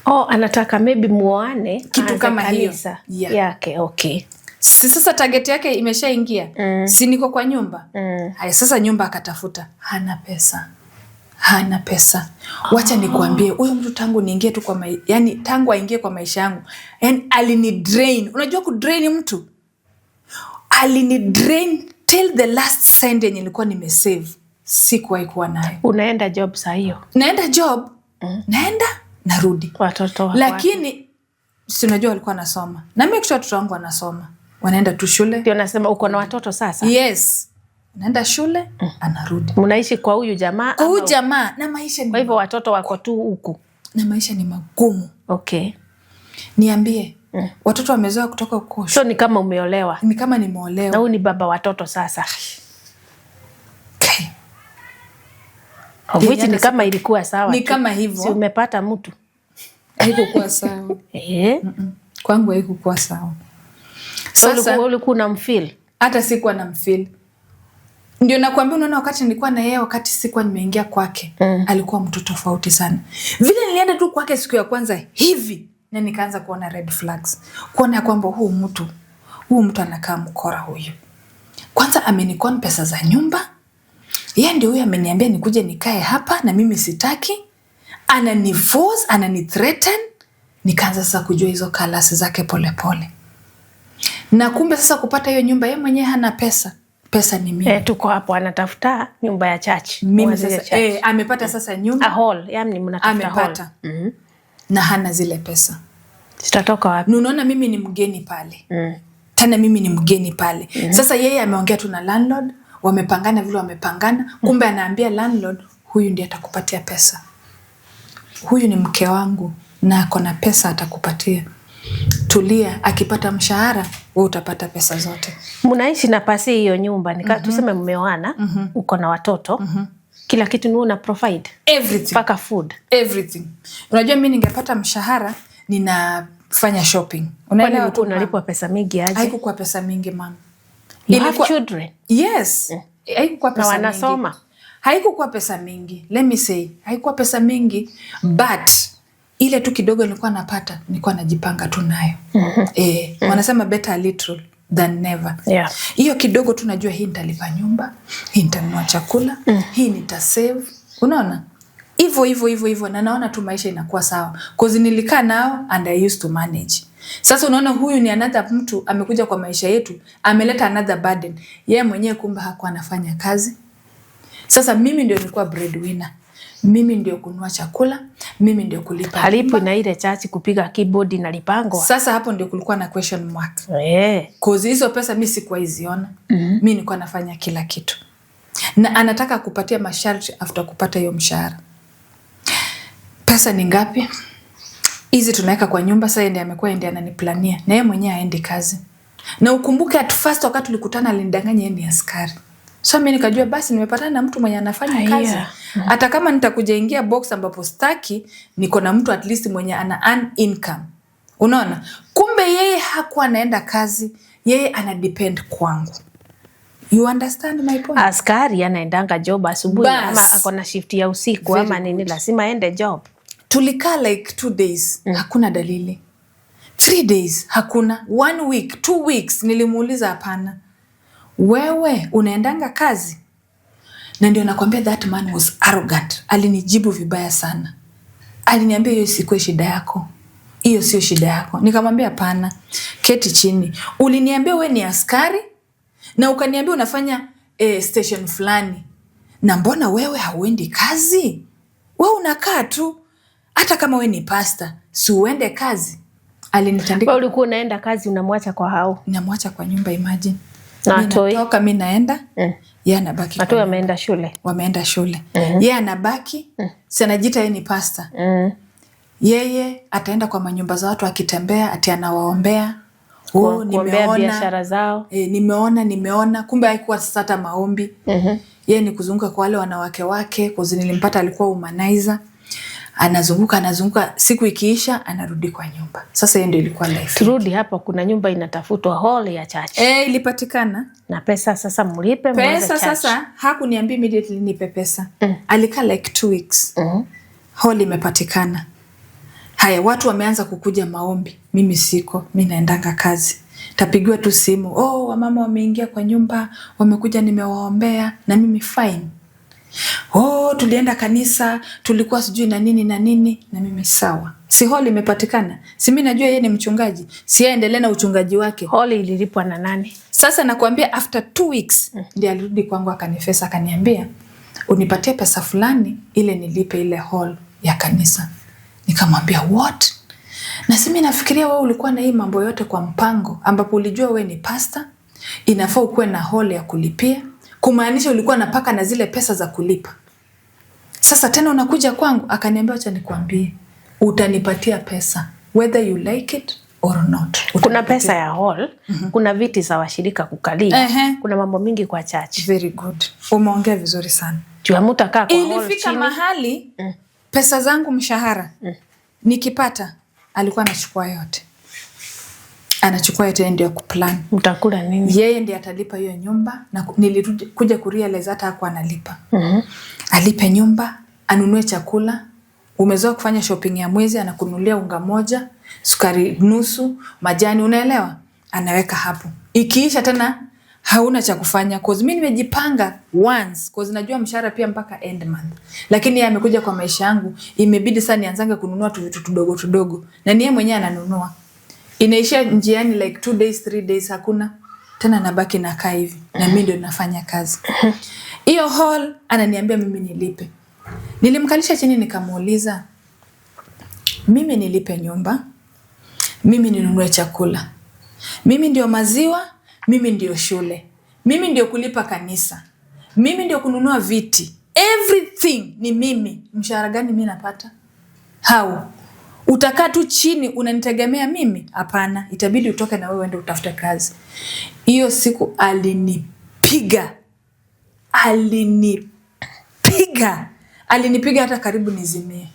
Oh, anataka maybe muoane kitu kama hiyo kanisa yake. Okay. Si sasa target yake imeshaingia. Si niko kwa nyumba. Haya sasa nyumba akatafuta. Hana pesa. Hana pesa. Wacha nikuambie huyo mtu tangu niingie tu kwa yani tangu aingie kwa maisha yangu, yani alini drain. Unajua ku drain mtu? Alini drain till the last cent yenye nilikuwa nimesave. Sikuwahi kuwa nayo. Unaenda job saa hiyo? Naenda job. Naenda narudi. Watoto wako. Lakini si unajua walikuwa wanasoma. Na mimi kisha watoto wangu wanasoma. Wanaenda tu shule. Ndio nasema uko na watoto sasa? Yes. Naenda shule, anarudi. Mnaishi kwa huyu jamaa? Kwa huyu jamaa na maisha ni kwa hivyo watoto wako tu huku. Na maisha ni magumu. Okay. Niambie, watoto wamezoea kutoka huko. So ni kama umeolewa. Ni kama nimeolewa. Na huyu ni baba watoto sasa. Okay. Of which ni kama ilikuwa sawa. Ni kama hivyo. Si umepata mtu. Haikukuwa sawa. Kwangu haikukuwa sawa. Sasa ulikuwa unamfeel? Hata sikuwa namfeel. Ndio nakwambia, unaona wakati nilikuwa na yeye, wakati sikuwa nimeingia kwake, alikuwa mtu tofauti sana. Vile nilienda tu kwake siku ya kwanza hivi na nikaanza kuona red flags. Kuona kwamba huyu mtu anakaa mkora huyu. Kwanza amenikon pesa za nyumba. Yeye ndio huyu ameniambia nikuje nikae hapa na mimi sitaki. Anani force, anani threaten. Nikaanza sasa kujua hizo kalasi zake pole pole. Na kumbe sasa kupata hiyo nyumba yeye mwenyewe hana pesa. Pesa ni mimi. Tuko hapo anatafuta nyumba ya church. Mimi sasa amepata sasa nyumba. A hall, yani mnatafuta hall. Amepata. Na hana zile pesa. Zitatoka wapi? Unaona mimi ni mgeni pale. Tena mimi ni mgeni pale. Sasa yeye ameongea tu na landlord, wamepangana vile wamepangana, kumbe anaambia landlord huyu ndiye atakupatia pesa. Huyu ni mke wangu na ako na pesa atakupatia. Tulia, akipata mshahara wewe utapata pesa zote. Mnaishi na pasi hiyo nyumba ni tuseme mmeoana, uko na watoto. Kila kitu ni una provide. Everything. Paka food. Everything. Unajua mimi ningepata mshahara ninafanya shopping. Unaelewa tu unalipwa pesa mingi aje? Haikuwa pesa mingi mama. You have children. Yes. Haikuwa pesa mingi. Na wanasoma. Haikuwa pesa mingi. Let me say, haikuwa pesa mingi but ile tu kidogo nilikuwa napata, nilikuwa najipanga tu nayo. Wanasema better a little than never. Hiyo kidogo tu najua hii nitalipa nyumba, hii nitanunua chakula, hii nitasave. Unaona? Hivyo hivyo hivyo hivyo na naona tu maisha inakuwa sawa. Cause nilikaa nao and I used to manage. Sasa unaona huyu ni another mtu amekuja kwa maisha yetu, ameleta another burden. Yeye mwenyewe kumbe hakuwa anafanya kazi. Sasa mimi ndio nilikuwa breadwinner. Mimi ndio kununua chakula, mimi ndio kulipa. Halipo na ile chachi kupiga keyboard na lipangwa. Sasa hapo ndio kulikuwa na question mark. Cause hizo pesa mimi sikuwa hiziona. Mimi nilikuwa nafanya kila kitu. Na anataka kupatia masharti after kupata hiyo mshahara. Pesa ni ngapi? Hizi tunaweka kwa nyumba. Sasa ndiye amekuwa ndiye ananiplania. Na yeye mwenyewe haendi kazi. Na ukumbuke at first wakati tulikutana alinidanganya yeye ni askari. So mimi nikajua basi nimepatana na mtu mwenye anafanya kazi. Hata kama nitakuja ingia box ambapo staki, niko na mtu at least mwenye ana earn income. Unaona? Kumbe yeye hakuwa anaenda kazi, yeye ana depend kwangu. You understand my point? Askari anaendanga job asubuhi ama ako na shift ya usiku ama nini, lazima aende job. Tulikaa like 2 days, hakuna dalili. 3 days hakuna, 1 week, 2 weeks nilimuuliza hapana. Wewe unaendanga kazi? Na ndio nakwambia that man was arrogant. Alinijibu vibaya sana. Aliniambia hiyo isikuwe shida yako. Hiyo sio shida yako. Nikamwambia hapana, keti chini. Uliniambia we ni askari na ukaniambia unafanya station fulani, na mbona wewe hauendi kazi? We unakaa tu, hata kama we ni pasta, si uende kazi? Alinitandika. Wewe ulikuwa unaenda kazi unamwacha kwa hao? Namwacha kwa nyumba, imagine. Na Mi atoi? natoka, mi naenda, yeye anabaki kwa Watoi nyumba. wameenda shule. Wameenda shule, yeye anabaki. Si anajiita yeye ni pasta? Yeye ataenda kwa manyumba za watu akitembea ati anawaombea. Oh, Kuombea nimeona biashara zao. E, nimeona nimeona, kumbe haikuwa sasa hata maombi. Yeye ni kuzunguka kwa wale wanawake wake, 'cause nilimpata alikuwa womanizer. Anazunguka, anazunguka, siku ikiisha anarudi kwa nyumba. Sasa hiyo ndio ilikuwa life. Turudi hapa, kuna nyumba inatafutwa, hall ya church. E, ilipatikana. Na pesa sasa mlipe mwanze Pesa church. sasa hakuniambia immediately nipe pesa. Alikaa like 2 weeks. Hall imepatikana. Haya, watu wameanza kukuja maombi, mimi siko, mi naendanga kazi. Tapigiwa tu simu, "Oh, wamama wameingia kwa nyumba, wamekuja, nimewaombea," na mimi fine. "Oh, tulienda kanisa, tulikuwa sijui na nini na nini," na mimi sawa. Si hall imepatikana? Si mi najua yeye ni mchungaji, si yeye aendelee na uchungaji wake? Hall ililipwa na nani? Sasa nakwambia after 2 weeks ndiye alirudi kwangu akanifesa, akaniambia, "Unipatie pesa fulani ile nilipe ile hall ya kanisa." Nikamwambia, "What?" Na si mimi nafikiria wewe ulikuwa na hii mambo yote kwa mpango, ambapo ulijua wewe ni pastor, inafaa ukuwe na hall ya kulipia, kumaanisha ulikuwa napaka na zile pesa za kulipa. Sasa tena unakuja kwangu? Akaniambia, "Acha nikwambie, utanipatia pesa whether you like it or not." Kuna Utanipatia. pesa ya hall, kuna viti za washirika kukalia, kuna mambo mingi kwa church. Very good. Umeongea vizuri sana. Juu hamutakaa kwa hall Ilifika chini. Mahali pesa zangu, mshahara nikipata, alikuwa anachukua yote, anachukua yote, yeye ndio ya kuplan. Mtakula nini? Yeye ndiye atalipa hiyo nyumba, na nilirudi kuja kurealize hata hakuwa analipa. Alipe nyumba, anunue chakula. Umezoea kufanya shopping ya mwezi, anakununulia unga moja, sukari nusu, majani, unaelewa, anaweka hapo. Ikiisha tena hauna cha kufanya, 'cause mi nimejipanga once, 'cause najua mshahara pia mpaka end month, lakini yeye amekuja kwa maisha yangu, imebidi sasa nianzange kununua tu vitu tudogo tudogo, na ni yeye mwenyewe ananunua, inaishia njiani like 2 days, 3 days, hakuna tena, nabaki nakaa hivi na mi ndio nafanya kazi. Hiyo hall ananiambia mimi nilipe. Nilimkalisha chini nikamuuliza, "Mimi nilipe nyumba, mimi ninunue chakula, mimi ndio maziwa, mimi ndio shule, mimi ndio kulipa kanisa, mimi ndio kununua viti, everything ni mimi. Mshahara gani mi napata? How? Utakaa tu chini unanitegemea mimi? Hapana, itabidi utoke na wewe uende utafute kazi." Hiyo siku alinipiga, alinipiga, alinipiga hata karibu nizimie,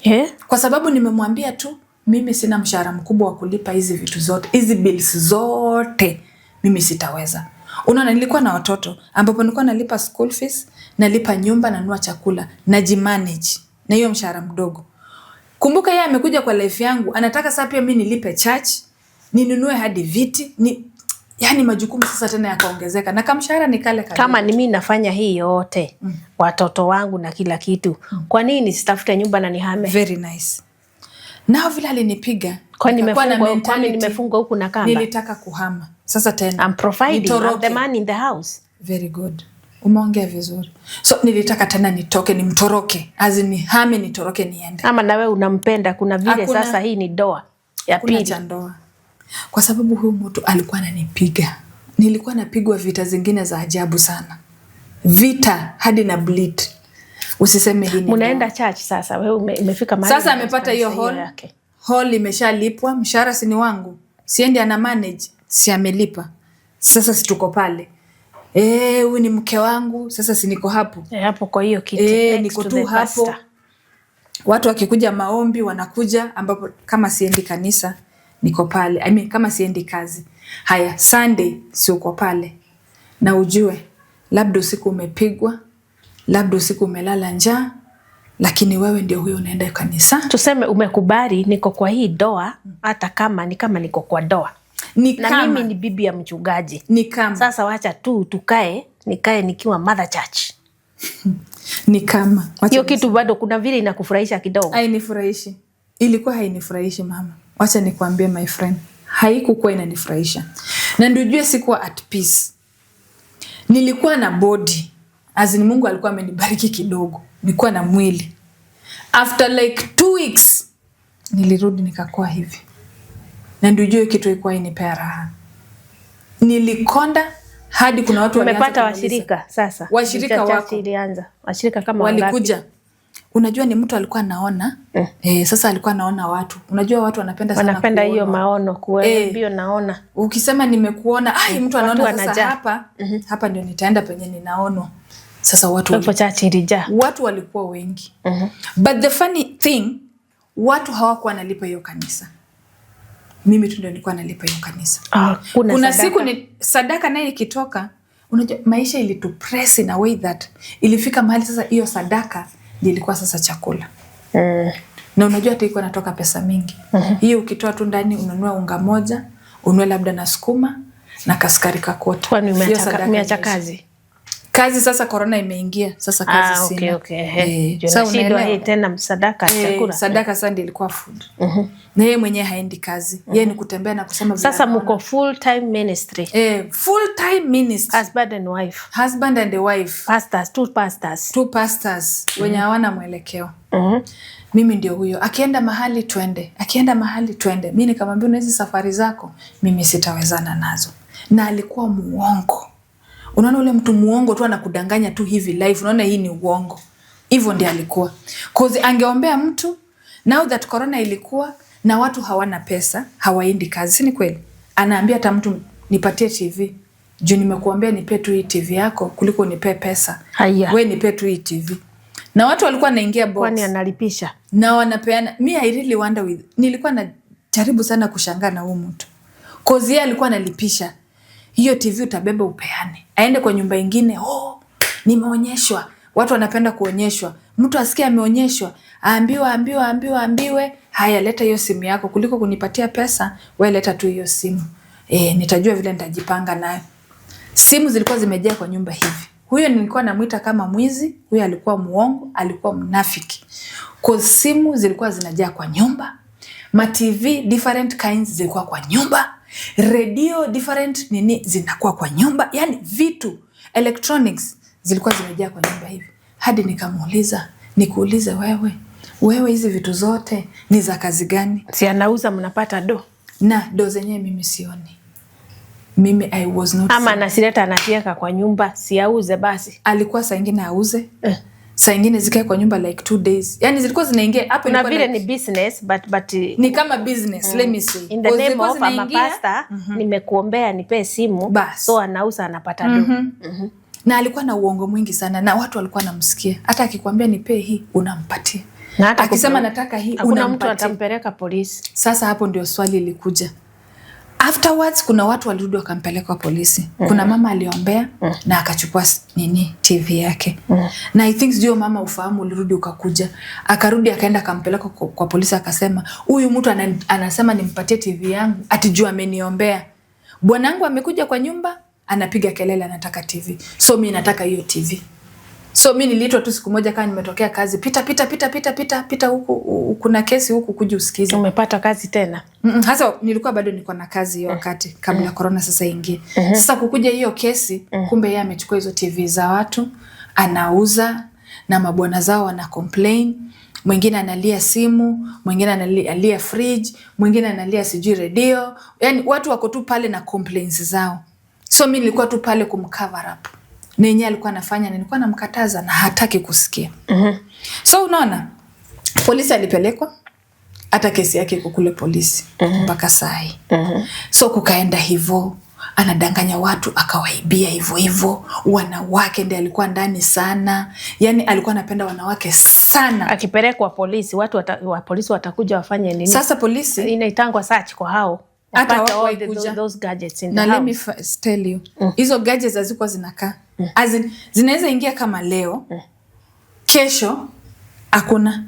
Eh? kwa sababu nimemwambia tu mimi sina mshahara mkubwa wa kulipa hizi vitu zote, hizi bills zote mimi sitaweza. Unaona, nilikuwa na watoto ambapo nilikuwa nalipa school fees, nalipa nyumba, nanunua chakula, najimanage na hiyo mshahara mdogo. Kumbuka yeye amekuja kwa life yangu, anataka sasa pia mi nilipe church, ninunue hadi viti, ni yani majukumu sasa tena yakaongezeka na kamshahara ni kale kadogo. Kama ni mimi nafanya hii yote, watoto wangu na kila kitu, kwa nini sitafute nyumba na nihame? Very nice. Nao vile alinipiga, Kwani nikakuwa na nimefungwa, kwani mentality, nimefungwa huku na kamba? Nilitaka kuhama sasa tena. I'm providing, I'm Nitoroke. the man in the house. Very good, umeongea vizuri. So nilitaka tena nitoke, nimtoroke, as in nihame, nitoroke, niende. Ama nawe unampenda, kuna vile Hakuna. sasa hii ni ndoa ya Hakuna pili. cha ndoa, kwa sababu huyu mtu alikuwa ananipiga. Nilikuwa napigwa vita zingine za ajabu sana, vita hadi na bleed. Usiseme hii ni ndoa. Mnaenda church sasa, wewe umefika mahali Sasa unaenda amepata hiyo kanisa hall, yake. Hall imeshalipwa, mshahara si ni wangu, siendi ana manage, si amelipa. Sasa si tuko pale, eh, huyu ni mke wangu, sasa si niko hapo? Eh, hapo kwa hiyo kiti Eh, next niko to tu the hapo. pastor. Watu wakikuja maombi wanakuja, ambapo kama siendi kanisa niko pale. I mean, kama siendi kazi. Haya, Sunday si uko pale, na ujue labda usiku umepigwa, labda usiku umelala njaa, lakini wewe ndio huyo unaenda kanisa. Tuseme umekubali niko kwa hii ndoa, hata kama ni kama niko kwa ndoa Ni na kama, mimi ni bibi ya mchungaji. Ni kama, Sasa wacha tu tukae, nikae nikiwa mother church. Ni kama. Wacha Hiyo kitu bado kuna vile inakufurahisha kidogo. Hainifurahishi, ilikuwa hainifurahishi, mama. Wacha nikwambie, my friend, haikukuwa inanifurahisha, na ndio ujue sikuwa at peace. Nilikuwa na body, as in Mungu alikuwa amenibariki kidogo, nilikuwa na mwili. After like 2 weeks nilirudi nikakuwa hivi, na ndio ujue kitu ilikuwa inipea raha. Nilikonda hadi kuna watu walianza Umepata kuniuliza. Washirika sasa? Washirika Church wako. Ilianza. Washirika kama wangapi? Walikuja. Unajua ni mtu alikuwa anaona, sasa alikuwa anaona watu. Unajua watu wanapenda sana Wanapenda hiyo kuonwa. maono kuona mbio naona. Ukisema nimekuona, ai, mtu anaona Watu sasa wanajaa. hapa, hapa ndio nitaenda penye ninaonwa. Sasa watu Hapo church ilijaa. Watu walikuwa wengi. But the funny thing, watu hawakuwa wanalipa hiyo kanisa, mimi tu ndio nilikuwa nalipa hiyo kanisa. Ah, kuna Kuna sadaka. siku ni sadaka naye ikitoka, unajua maisha ilitupress in a way that ilifika mahali sasa hiyo sadaka ndio ilikuwa sasa chakula. Na unajua hata iko natoka pesa mingi hiyo, ukitoa tu ndani ununue unga moja, ununue labda na sukuma na kasukari kakota. Kwani Hiyo sadaka umeacha imeisha. kazi? Kazi sasa corona imeingia, sasa kazi Ah, okay, sina. okay. Ehe. Eh, Juu sasa nashindwa unaelewa? hii tena sadaka Eh, chakula. sadaka sasa ndio ilikuwa food. Na yeye mwenyewe haendi kazi, yeye ni kutembea na kusema vile Sasa anaona. mko full time ministry. Eh, full time ministry. Husband and wife. Husband and a wife. Pastors, two pastors. Two pastors wenye hawana mwelekeo. Mimi ndio huyo, akienda mahali twende, akienda mahali twende. Mi nikamwambia, una hizi safari zako mimi sitawezana nazo, na alikuwa muongo. Unaona ule mtu muongo tu anakudanganya tu hivi live, unaona hii ni uongo. Hivyo ndio alikuwa. 'Cause angeombea mtu, now that corona ilikuwa na watu hawana pesa, hawaendi kazi, si ni kweli? Anaambia hata mtu, "Nipatie TV juu nimekuambia nipe tu hii TV yako kuliko nipe pesa." Haya. We nipe tu hii TV. Na watu walikuwa wanaingia box Kwani analipisha? Na wanapeana. Mi I really wonder with, nilikuwa najaribu sana kushangaa na huu mtu, 'cause yeye alikuwa analipisha hiyo TV, utabeba upeane, aende kwa nyumba ingine, "Oh, nimeonyeshwa." Watu wanapenda kuonyeshwa. Mtu asikie ameonyeshwa, aambiwe, aambiwe, aambiwe, aambiwe, "Haya, leta hiyo simu yako kuliko kunipatia pesa, we leta tu hiyo simu, nitajua vile nitajipanga nayo." Simu zilikuwa zimejaa kwa nyumba hivi. Huyo nilikuwa namwita kama mwizi, huyo alikuwa muongo, alikuwa mnafiki. 'Cause simu zilikuwa zinajaa kwa nyumba, ma TV different kinds zilikuwa kwa nyumba, redio different nini zinakuwa kwa nyumba, yani vitu electronics zilikuwa zimejaa kwa nyumba hivi. Hadi nikamuuliza, "Nikuulize wewe, wewe hizi vitu zote ni za kazi gani?" Si anauza mnapata do? Na do zenyewe mimi sioni. Mimi I was not Ama anasileta anatieka kwa nyumba, si auze basi. Alikuwa saa ingine auze, saa ingine zikae kwa nyumba like 2 days, yani zilikuwa zinaingia hapo, Kuna ilikuwa vile like, ni business, but ni kama business, let me say. In the 'Cause name zilikuwa of I'm a zinaingia, pastor, nimekuombea nipee simu. Bas. So anauza anapata do. Na alikuwa na uongo mwingi sana na watu walikuwa namsikia. Hata akikwambia nipee hii, unampatia. Na hata Akisema nataka hii, hakuna mtu unampatia. atampeleka polisi. Sasa hapo ndio swali ilikuja. Afterwards kuna watu walirudi wakampeleka polisi. Kuna mama aliombea na akachukua nini TV yake. Na I think sijui mama ufahamu ulirudi ukakuja. Akarudi akaenda akampeleka kwa polisi, akasema huyu mtu anasema nimpatie TV yangu ati juu ameniombea. Bwanangu amekuja kwa nyumba anapiga kelele anataka TV. So mi nataka hiyo TV. So mi niliitwa tu siku moja kama nimetokea kazi, "Pita, pita, pita, pita, pita, pita huku, kuna kesi huku, kuja usikize." Umepata kazi tena? Hasa nilikuwa bado niko na kazi hiyo wakati kabla corona sasa ingie. Sasa kukuja hiyo kesi, kumbe yeye amechukua hizo TV za watu anauza na mabwana zao wana complain. Mwingine analia simu, mwingine analia fridge, mwingine analia sijui redio. Yani watu wako tu pale na complaints zao. So mi nilikuwa tu pale kumcover up. Na yenyewe alikuwa anafanya, nilikuwa namkataza na hataki kusikia. So unaona polisi alipelekwa, hata kesi yake iko kule polisi mpaka saa hii. So kukaenda hivyo, anadanganya watu akawaibia hivyo hivyo. Wanawake ndiye alikuwa ndani sana, yani alikuwa anapenda wanawake sana. Akipelekwa polisi, watu wa polisi watakuja wafanye nini? Sasa polisi Inaitangwa search kwa hao. Hata Wapate all hawakuwahi kuja. those gadgets in the Na let me house. tell you, hizo gadgets hazikuwa zinakaa. As in, zinaweza ingia kama leo, kesho hakuna.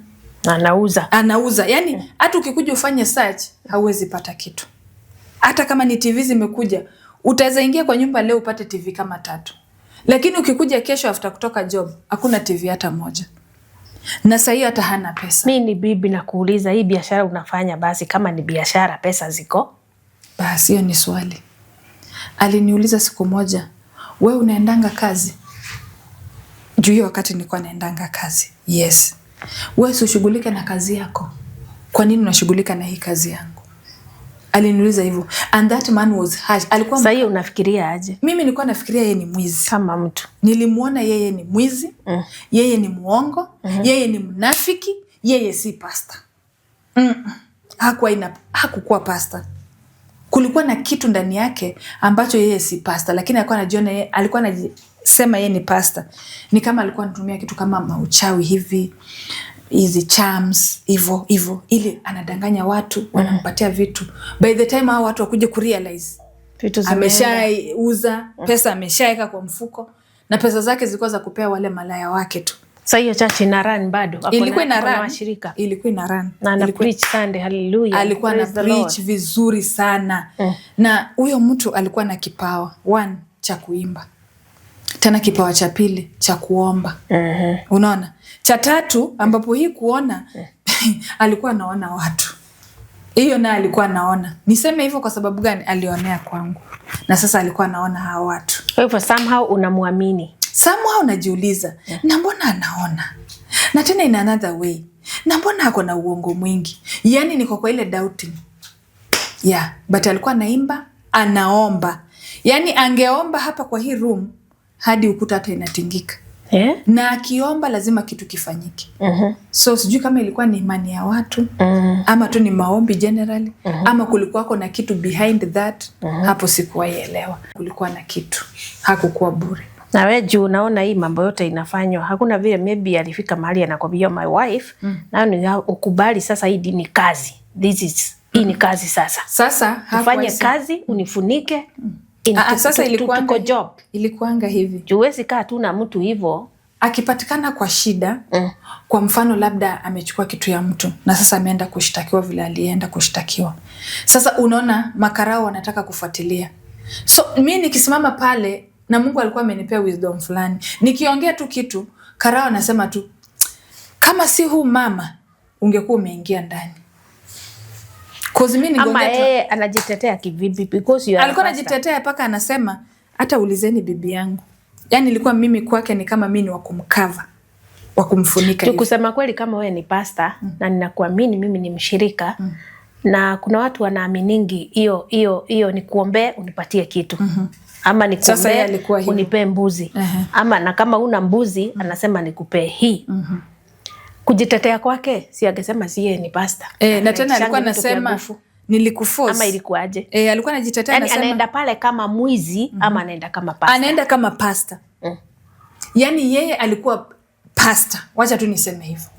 Na anauza. Anauza. Yani hata ukikuja ufanye search hauwezi pata kitu. Hata kama ni TV zimekuja, utaweza ingia kwa nyumba leo upate TV kama tatu, lakini ukikuja kesho after kutoka job hakuna TV hata moja. Na sahii hata hana pesa. Mi ni bibi na kuuliza, hii biashara unafanya basi, kama ni biashara, pesa ziko? Basi hiyo ni swali aliniuliza siku moja, we unaendanga kazi? Juu hiyo wakati nilikuwa naendanga kazi. Yes. We si ushughulike na kazi yako, kwa nini unashughulika na hii kazi yangu? Aliniuliza hivyo, and that man was harsh. Alikuwa Sasa hiyo unafikiria aje? Mimi nilikuwa nafikiria yeye ni mwizi. Kama mtu. Nilimwona yeye ni mwizi, yeye ni mwongo, yeye ni mnafiki, yeye si pasta. Hakukuwa pasta. Kulikuwa na kitu ndani yake ambacho yeye si pasta, lakini alikuwa anajiona yeye, alikuwa anajisema yeye ni pasta. Ni kama alikuwa anatumia kitu kama mauchawi hivi, hizi charms hivyo hivyo, ili anadanganya watu, wanampatia vitu. By the time hao watu wakuje kurealize, Vitu zimeenda. Ameshauza pesa, ameshaweka kwa mfuko, na pesa zake zilikuwa za kupea wale malaya wake tu. Sasa hiyo church ina run bado? Ako Ilikuwa ina ako na run. Washirika? Ilikuwa ina run. Na ana Ilikuwa preach Sunday, hallelujah. Alikuwa na Praise the Lord. preach vizuri sana, na huyo mtu alikuwa na kipawa, one, cha kuimba, tena kipawa cha pili cha kuomba. Unaona, cha tatu ambapo hii kuona, alikuwa anaona watu, hiyo naye alikuwa anaona. Niseme hivyo kwa sababu gani? Alionea kwangu, na sasa alikuwa anaona hawa watu. Kwa hivyo somehow unamwamini. Somehow najiuliza, na mbona anaona, na tena in another way, na mbona ako na uongo mwingi? Yani niko kwa ile doubting, yeah. But alikuwa anaimba, anaomba, yani angeomba hapa kwa hii room hadi ukuta hata inatingika. Eh? Na akiomba lazima kitu kifanyike. So sijui kama ilikuwa ni imani ya watu ama tu ni maombi generally, ama kulikuwako na kitu behind that. Hapo sikuwaielewa. Kulikuwa na kitu, hakukuwa bure. Na we juu unaona hii mambo yote inafanywa, hakuna vile maybe alifika mahali anakwambia, "My wife, na ni ukubali sasa, hii ni kazi, this is hii ni kazi sasa, Sasa ufanye kazi unifunike Sasa ilikuwanga, tuko job." ilikuanga hivi. Juu huwezi kaa tu na mtu hivyo. Akipatikana kwa shida, kwa mfano labda amechukua kitu ya mtu na sasa ameenda kushtakiwa, vile alienda kushtakiwa, sasa unaona makarao wanataka kufuatilia. So mi nikisimama pale, na Mungu alikuwa amenipea wisdom fulani, nikiongea tu kitu, karao anasema tu, "Kama si huu mama ungekuwa umeingia ndani." 'Cause mi Ama ningeongea tu yeye anajitetea kivipi? Because you are Alikuwa a pastor. anajitetea mpaka anasema, "Hata ulizeni bibi yangu." Yani ilikuwa mimi kwake ni kama mi ni wa kumcover, wa kumfunika Tu hivi. kusema kweli, kama wewe ni pasta na ninakuamini, mimi ni mshirika, na kuna watu wanaaminingi hiyo hiyo hiyo, nikuombee unipatie kitu, ama Sasa yeye nikuombee alikuwa hivyo. unipee mbuzi, ama na kama una mbuzi anasema nikupee hii. Kujitetea kwake, si angesema si yeye ni pasta? E, na tena alikuwa Anaitishangi vitu vya anasema nguvu. nilikuforce. Ama ilikuwaje? E, alikuwa anajitetea, Yani anasema anaenda pale kama mwizi ama anaenda kama pasta? Anaenda kama pasta. Yaani yeye alikuwa pasta, wacha tu niseme hivyo.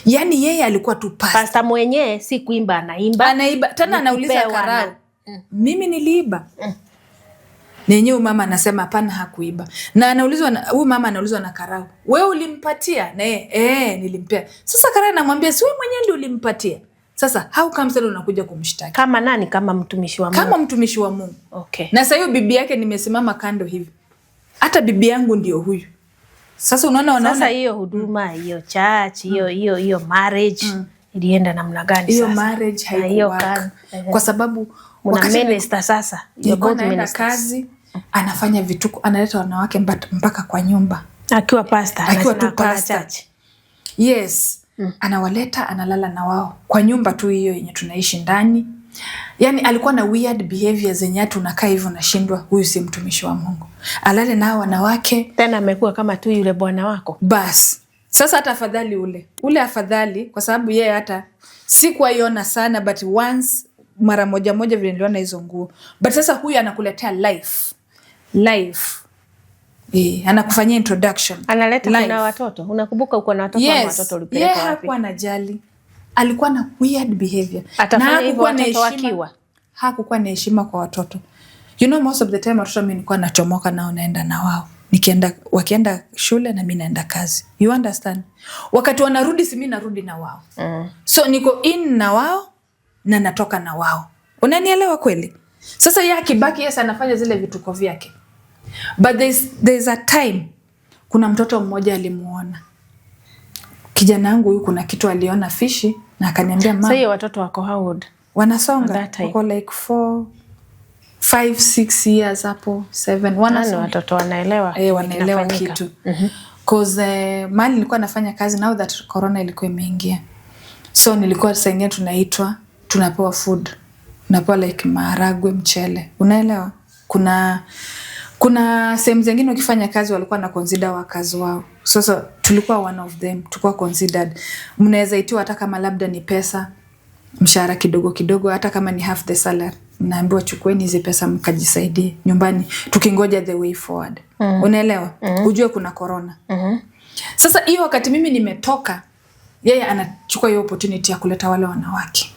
Yaani yeye alikuwa tu pasta. Pasta mwenyewe si kuimba anaimba. Anaiba tena, Ni anauliza kupewa karau, "Mimi niliiba?" Na yenyewe mama anasema hapana, hakuiba. Na anaulizwa huyu mama anaulizwa na karau, "Wewe ulimpatia?" Na yeye, "Eh, nilimpea." Sasa karau anamwambia, "Si wewe mwenyewe ndio ulimpatia? Sasa how comes tena unakuja kumshtaki?" Kama nani? Kama mtumishi wa Mungu? Kama mtumishi wa Mungu. Na sasa hiyo bibi yake nimesimama kando hivi, hata bibi yangu ndio huyu. Sasa unaona, wanaona Sasa hiyo huduma, hiyo church, hiyo marriage ilienda namna gani Hiyo sasa? marriage Na hiyo haikuwork kazi. kwa sababu Muna wakati minister sasa. You're nilikuwa both naenda ministers. kazi, anafanya vituko, analeta wanawake mpaka kwa nyumba. Akiwa pastor, Akiwa na tu ako na pastor. church. Yes, anawaleta, analala na wao kwa nyumba tu hiyo yenye tunaishi ndani. Yani alikuwa na weird behavior zenye hata unakaa hivyo unashindwa, huyu si mtumishi wa Mungu, alale nao wanawake. Tena amekuwa kama tu yule bwana wako. Bas sasa hata afadhali ule ule, afadhali kwa sababu yeye hata sikuwaiona sana, but once, mara moja moja vile niliona hizo nguo. But sasa huyu anakuletea life life, anakufanyia introduction. Analeta Life. kuna watoto. Unakumbuka uko na watoto ama Yes, watoto ulipeleka yeye wapi? hakuwa anajali, alikuwa na weird behavior. Atafanya Na hivyo hakukuwa na watoto heshima. wakiwa? Hakukuwa na heshima kwa watoto. You know, most of the time watoto mi nilikuwa nachomoka nao, naenda na wao, nikienda, wakienda shule na mi naenda kazi, you understand? Wakati wanarudi, si mi narudi na wao? So niko in na wao na natoka na wao, unanielewa kweli? Sasa yeye akibaki, yes, anafanya zile vituko vyake, but there's a time kuna mtoto mmoja alimuona. Kijana wangu huyu kuna kitu aliona fishy na akaniambia, Sasa ma hiyo watoto wako how old? Wanasonga. At that time. Wako like 4, 5, 6 years hapo, 7. Yaani Wanasonga. watoto wanaelewa. Wanaelewa kinafanyika. kitu. 'Cause mahali nilikuwa nafanya kazi, now that corona ilikuwa imeingia, so nilikuwa saa ingine tunaitwa, tunapewa food, tunapewa like maharagwe, mchele, unaelewa? Kuna sehemu zingine ukifanya kazi walikuwa na consider wakazi wao. Sasa tulikuwa one of them, tulikuwa considered. Mnaweza itiwa hata kama labda ni pesa, mshahara kidogo kidogo, hata kama ni half the salary, mnaambiwa chukueni hizi pesa mkajisaidie nyumbani tukingoja the way forward. Unaelewa? Ujue kuna corona. Sasa hiyo wakati mimi nimetoka, yeye anachukua hiyo opportunity ya kuleta wale wanawake.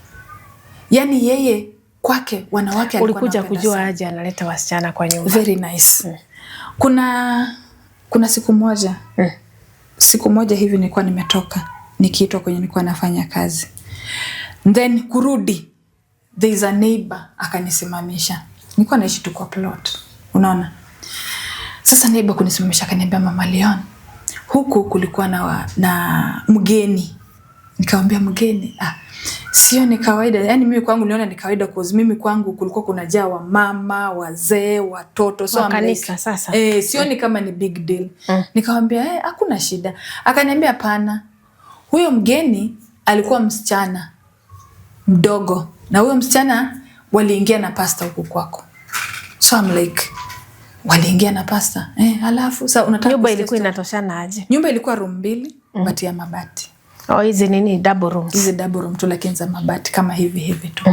Yaani yeye kwake wanawake alikuwa Ulikuja anawapenda kujua sana. aje analeta wasichana kwa nyumba? Very nice. Kuna siku moja, siku moja hivi nilikuwa nimetoka nikiitwa kwenye nilikuwa nafanya kazi, then kurudi there is a neighbor akanisimamisha. Nilikuwa naishi tu kwa plot, unaona? Sasa neighbor kunisimamisha akaniambia, "Mama Leon, huku kulikuwa na mgeni." Nikamwambia, "Mgeni? Ah, sio ni kawaida." Yani mimi kwangu niliona ni kawaida, cause mimi kwangu kulikuwa kunajaa wamama, wazee, watoto, so Wa I'm kanisa like, sasa. Sioni kama ni big deal. Nikamwambia, "Hakuna shida." Akaniambia, "Hapana, huyo mgeni alikuwa msichana mdogo na huyo msichana waliingia na pasta huku kwako." So I'm like, "Waliingia na pasta?" Alafu sasa unataka Nyumba kusikia ilikuwa story? Inatoshana aje? Nyumba ilikuwa room mbili, bati ya mabati. Oh, hizi nini, double rooms. Hizi double room tu, lakini za mabati kama hivi hivi tu.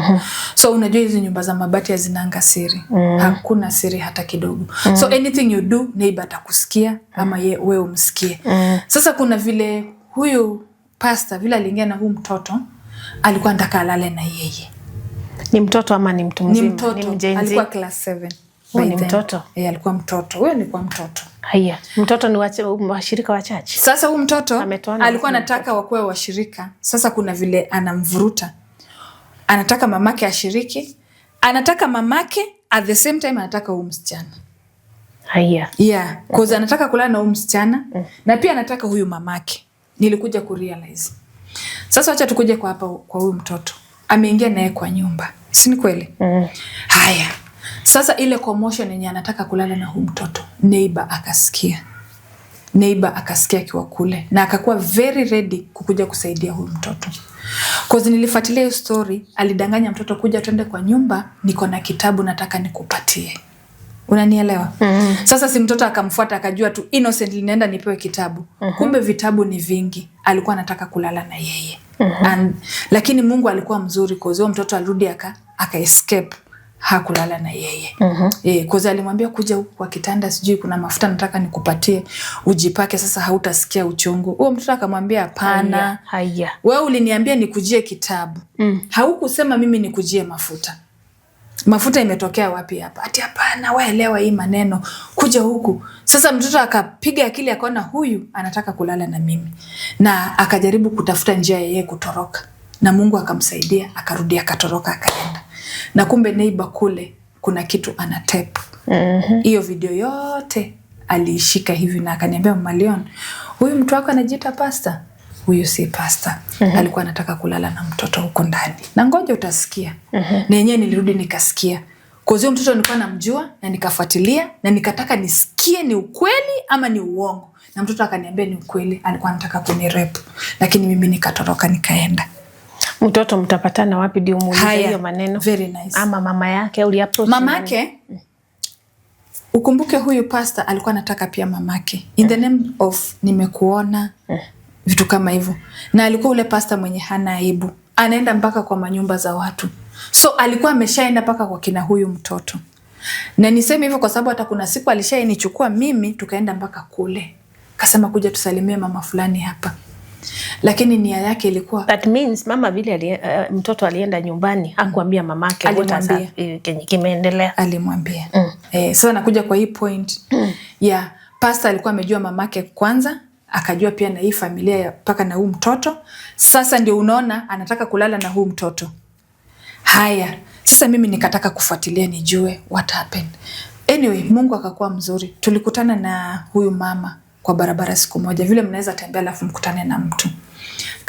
So unajua hizi nyumba za mabati hazinanga siri. Hakuna siri hata kidogo. So anything you do, neighbor atakusikia ama ye wewe umsikie. Sasa kuna vile huyu pastor vile aliingia na huyu mtoto, alikuwa anataka alale na yeye. Ni mtoto ama ni mtu Ni mzima? mtoto. Ni mjenzi. Alikuwa class 7. Huyu By ni then. mtoto? Eh, alikuwa mtoto. Huyo alikuwa mtoto. Haya, mtoto ni washirika wa church. Sasa huyu mtoto Ametoana alikuwa na anataka wakuwe washirika. Sasa kuna vile anamvuruta, anataka mamake ashiriki, anataka mamake, at the same time anataka huyu msichana. Haya. Yeah, cause anataka kulala na huyu msichana na pia anataka huyu mamake. Nilikuja kurealize. Sasa wacha tukuje kwa hapa kwa huyu mtoto. Ameingia naye kwa nyumba, si ni kweli? Haya, sasa ile commotion yenye anataka kulala na huyu mtoto, neighbor akasikia. Neighbor akasikia akiwa kule na akakuwa very ready kukuja kusaidia huyu mtoto. 'Cause nilifuatilia hiyo story, alidanganya mtoto, "Kuja twende kwa nyumba, niko na kitabu nataka nikupatie." Unanielewa? Sasa si mtoto akamfuata, akajua tu innocently naenda nipewe kitabu. Kumbe vitabu ni vingi. Alikuwa anataka kulala na yeye. And, lakini Mungu alikuwa mzuri, cause huyo mtoto alirudi aka escape, hakulala na yeye. 'Cause alimwambia, "Kuja huku kwa kitanda, sijui kuna mafuta nataka nikupatie ujipake, sasa hautasikia uchungu." Huyo mtoto akamwambia, "Hapana. Haya. Wewe uliniambia nikujie kitabu. Haukusema mimi nikujie mafuta. Mafuta imetokea wapi hapa?" Ati, "Hapana, waelewa hii maneno, kuja huku." Sasa mtoto akapiga akili akaona huyu anataka kulala na mimi, na akajaribu kutafuta njia ya yeye kutoroka, na Mungu akamsaidia, akarudi, akatoroka, akaenda. Na kumbe neighbor kule kuna kitu ana tape hiyo video yote, aliishika hivi na akaniambia, "Mama Leon, huyu mtu wako anajiita pasta, huyu si pasta. Alikuwa anataka kulala na mtoto huko ndani, na ngoja utasikia." Na yenyewe nilirudi nikasikia. Kwa hiyo mtoto nilikuwa namjua na nikafuatilia na nikataka nisikie ni ukweli ama ni uongo, na mtoto akaniambia ni ukweli, alikuwa anataka kunirape, lakini mimi nikatoroka nikaenda. Mtoto mtapatana wapi ndio muulize Haya, hiyo maneno? Very nice. Ama mama yake uli approach nani? Mamake, ukumbuke huyu pasta alikuwa anataka pia mamake in the name of nimekuona, vitu kama hivyo, na alikuwa ule pasta mwenye hana aibu, anaenda mpaka kwa manyumba za watu, so alikuwa ameshaenda mpaka kwa kina huyu mtoto. Na niseme hivyo kwa sababu hata kuna siku alishainichukua mimi tukaenda mpaka kule, kasema, "Kuja tusalimie mama fulani hapa," lakini nia yake ilikuwa That means mama vile mtoto alienda nyumbani hakuambia mamake what has Alimwambia. kenye kimeendelea. Alimwambia. Sasa nakuja kwa hii point ya pasta, alikuwa amejua mamake kwanza, akajua pia na hii familia mpaka na huu mtoto. Sasa ndio unaona anataka kulala na huu mtoto. Haya, sasa mimi nikataka kufuatilia nijue what happened. Anyway, Mungu akakuwa mzuri, tulikutana na huyu mama kwa barabara siku moja, vile mnaweza tembea alafu mkutane na mtu.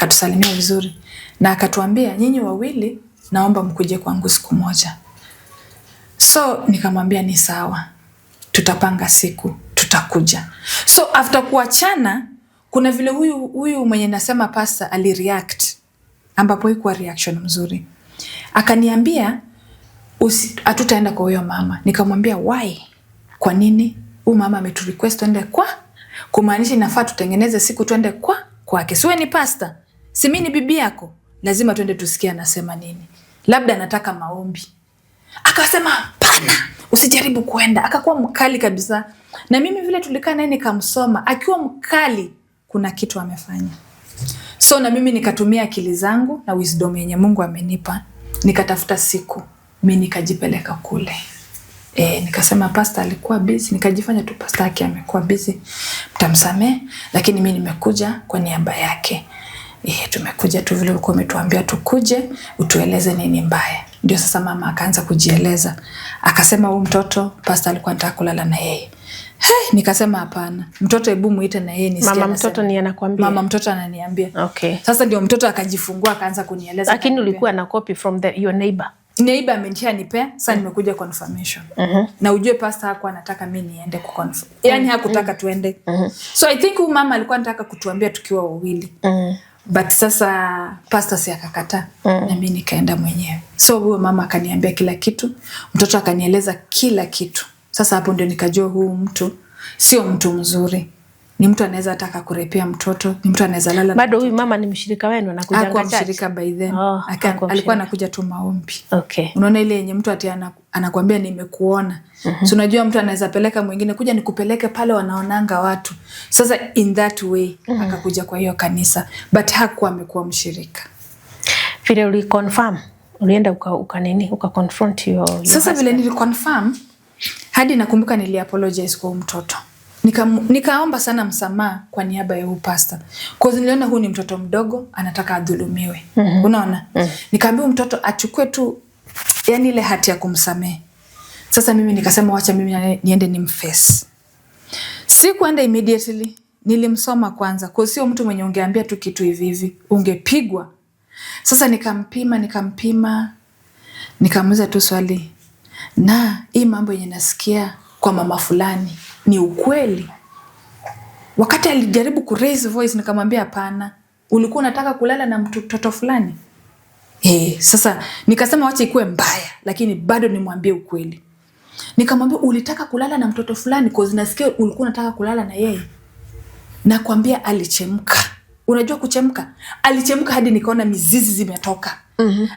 Akatusalimia vizuri na akatuambia, "Nyinyi wawili naomba mkuje kwangu siku moja." So nikamwambia ni sawa, tutapanga siku, tutakuja. So after kuachana, kuna vile huyu mwenye nasema pastor alireact, ambapo haikuwa reaction mzuri. Akaniambia hatutaenda kwa huyo mama. Nikamwambia, "Why? Kwa nini? Huyu mama ameturequest tuende kwa, kumaanisha inafaa tutengeneze siku tuende kwa kwake. Siwe ni pastor, si mimi ni bibi yako, lazima tuende tusikie anasema nini, labda anataka maombi." Akasema, "Hapana, usijaribu kuenda." Akakuwa mkali kabisa, na mimi vile tulikaa naye nikamsoma, akiwa mkali kuna kitu amefanya. So na mimi nikatumia akili zangu na wisdom yenye Mungu amenipa, nikatafuta siku, mi nikajipeleka kule. Nikasema pastor alikuwa busy, nikajifanya tu pastor yake amekuwa busy, mtamsamee, lakini mi nimekuja kwa niaba yake. Tumekuja tu vile ulikuwa umetuambia tukuje, utueleze nini mbaya. Ndio sasa mama akaanza kujieleza, akasema huyu mtoto pastor alikuwa anataka kulala na yeye. Hey, nikasema hapana, mtoto hebu muite na yeye nisikie Mama anasema. Mtoto ni anakuambia? Mama mtoto ananiambia. Sasa ndio mtoto akajifungua akaanza kunieleza. Lakini Akaniambia, ulikuwa na copy from your neighbor? Neighbor amenishanipea, sasa nimekuja confirmation. Na ujue pastor hakuwa anataka mi niende kuconfirm. Yani hakutaka tuende. So I think huyu mama alikuwa anataka kutuambia tukiwa wawili. But sasa pastor si akakataa na mi nikaenda mwenyewe. So huyo mama akaniambia kila kitu, mtoto akanieleza kila kitu. Sasa hapo ndio nikajua huu mtu sio mtu mzuri. Ni mtu anaweza taka kurepia mtoto, ni mtu anaweza lala na Bado huyu mama ni mshirika wenu, anakujanga Hakuwa church? mshirika by then. Oh, hakuwa Alikuwa mshirika. anakuja tu maombi. Unaona ile yenye mtu ati anakuambia nimekuona. So unajua mtu anaweza peleka mwingine, kuja nikupeleke pale wanaonanga watu. Sasa in that way akakuja kwa hiyo kanisa, but hakuwa amekuwa mshirika. Vile uliconfirm, ulienda uka nini, uka confront your Sasa vile husband. Niliconfirm, hadi nakumbuka nili apologize kwa huyu mtoto. Nikaomba sana msamaha kwa niaba ya huyu pastor. Cause niliona huu ni mtoto mdogo anataka adhulumiwe. Unaona? Nikaambia huyu mtoto achukue tu yani ile hati ya kumsamehe. Sasa mimi nikasema wacha mimi niende nimface. Sikuenda immediately, nilimsoma kwanza. Kwa sio mtu mwenye ungeambia tu kitu hivi hivi, ungepigwa. Sasa nikampima, nikampima, nikamuuliza tu swali, "Na hii mambo yenye nasikia kwa mama fulani ni ukweli?" Wakati alijaribu ku raise voice, nikamwambia, "Hapana, ulikuwa unataka kulala na mtoto fulani?" Sasa nikasema wacha ikuwe mbaya, lakini bado nimwambie ukweli. Nikamwambia, "Ulitaka kulala na mtoto fulani? Cause nasikia ulikuwa unataka kulala na yeye." Nakwambia alichemka. Unajua kuchemka? Alichemka hadi nikaona mizizi zimetoka.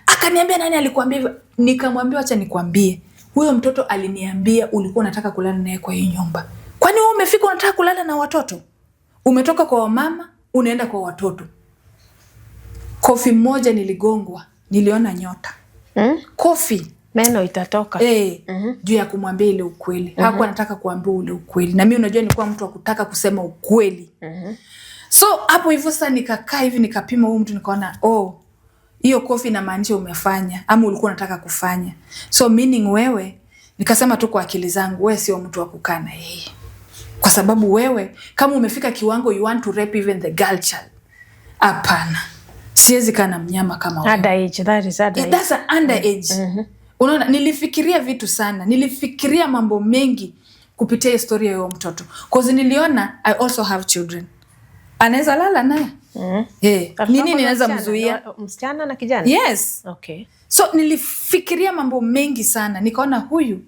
Akaniambia, "Nani alikuambia hivyo?" Nikamwambia, "Wacha nikwambie. Huyo mtoto aliniambia ulikuwa unataka kulala naye kwa hii nyumba. Kwani wewe umefika unataka kulala na watoto? Umetoka kwa wamama unaenda kwa watoto." Kofi moja niligongwa, niliona nyota. Kofi. Meno itatoka. Juu ya kumwambia ile ukweli. Hakuwa anataka kuambia ule ukweli. Na mimi unajua nilikuwa mtu wa kutaka kusema ukweli. So hapo hivyo sasa nikakaa hivi nikapima huyu mtu nikaona, oh, hiyo kofi inamaanisha umefanya ama ulikuwa unataka kufanya. So meaning wewe, nikasema tu kwa akili zangu, wewe sio mtu wa kukaa na yeye. Kwa sababu wewe kama umefika kiwango you want to rape even the girl child. Hapana. Siwezi kaa na mnyama kama wewe. Underage, that is underage. Yeah, that's an underage. Unaona, nilifikiria vitu sana, nilifikiria mambo mengi kupitia historia ya huyo mtoto, 'cause niliona I also have children, anaweza lala naye. Ni nini inaweza mzuia? Msichana na kijana? Yes. So nilifikiria mambo mengi sana, nikaona huyu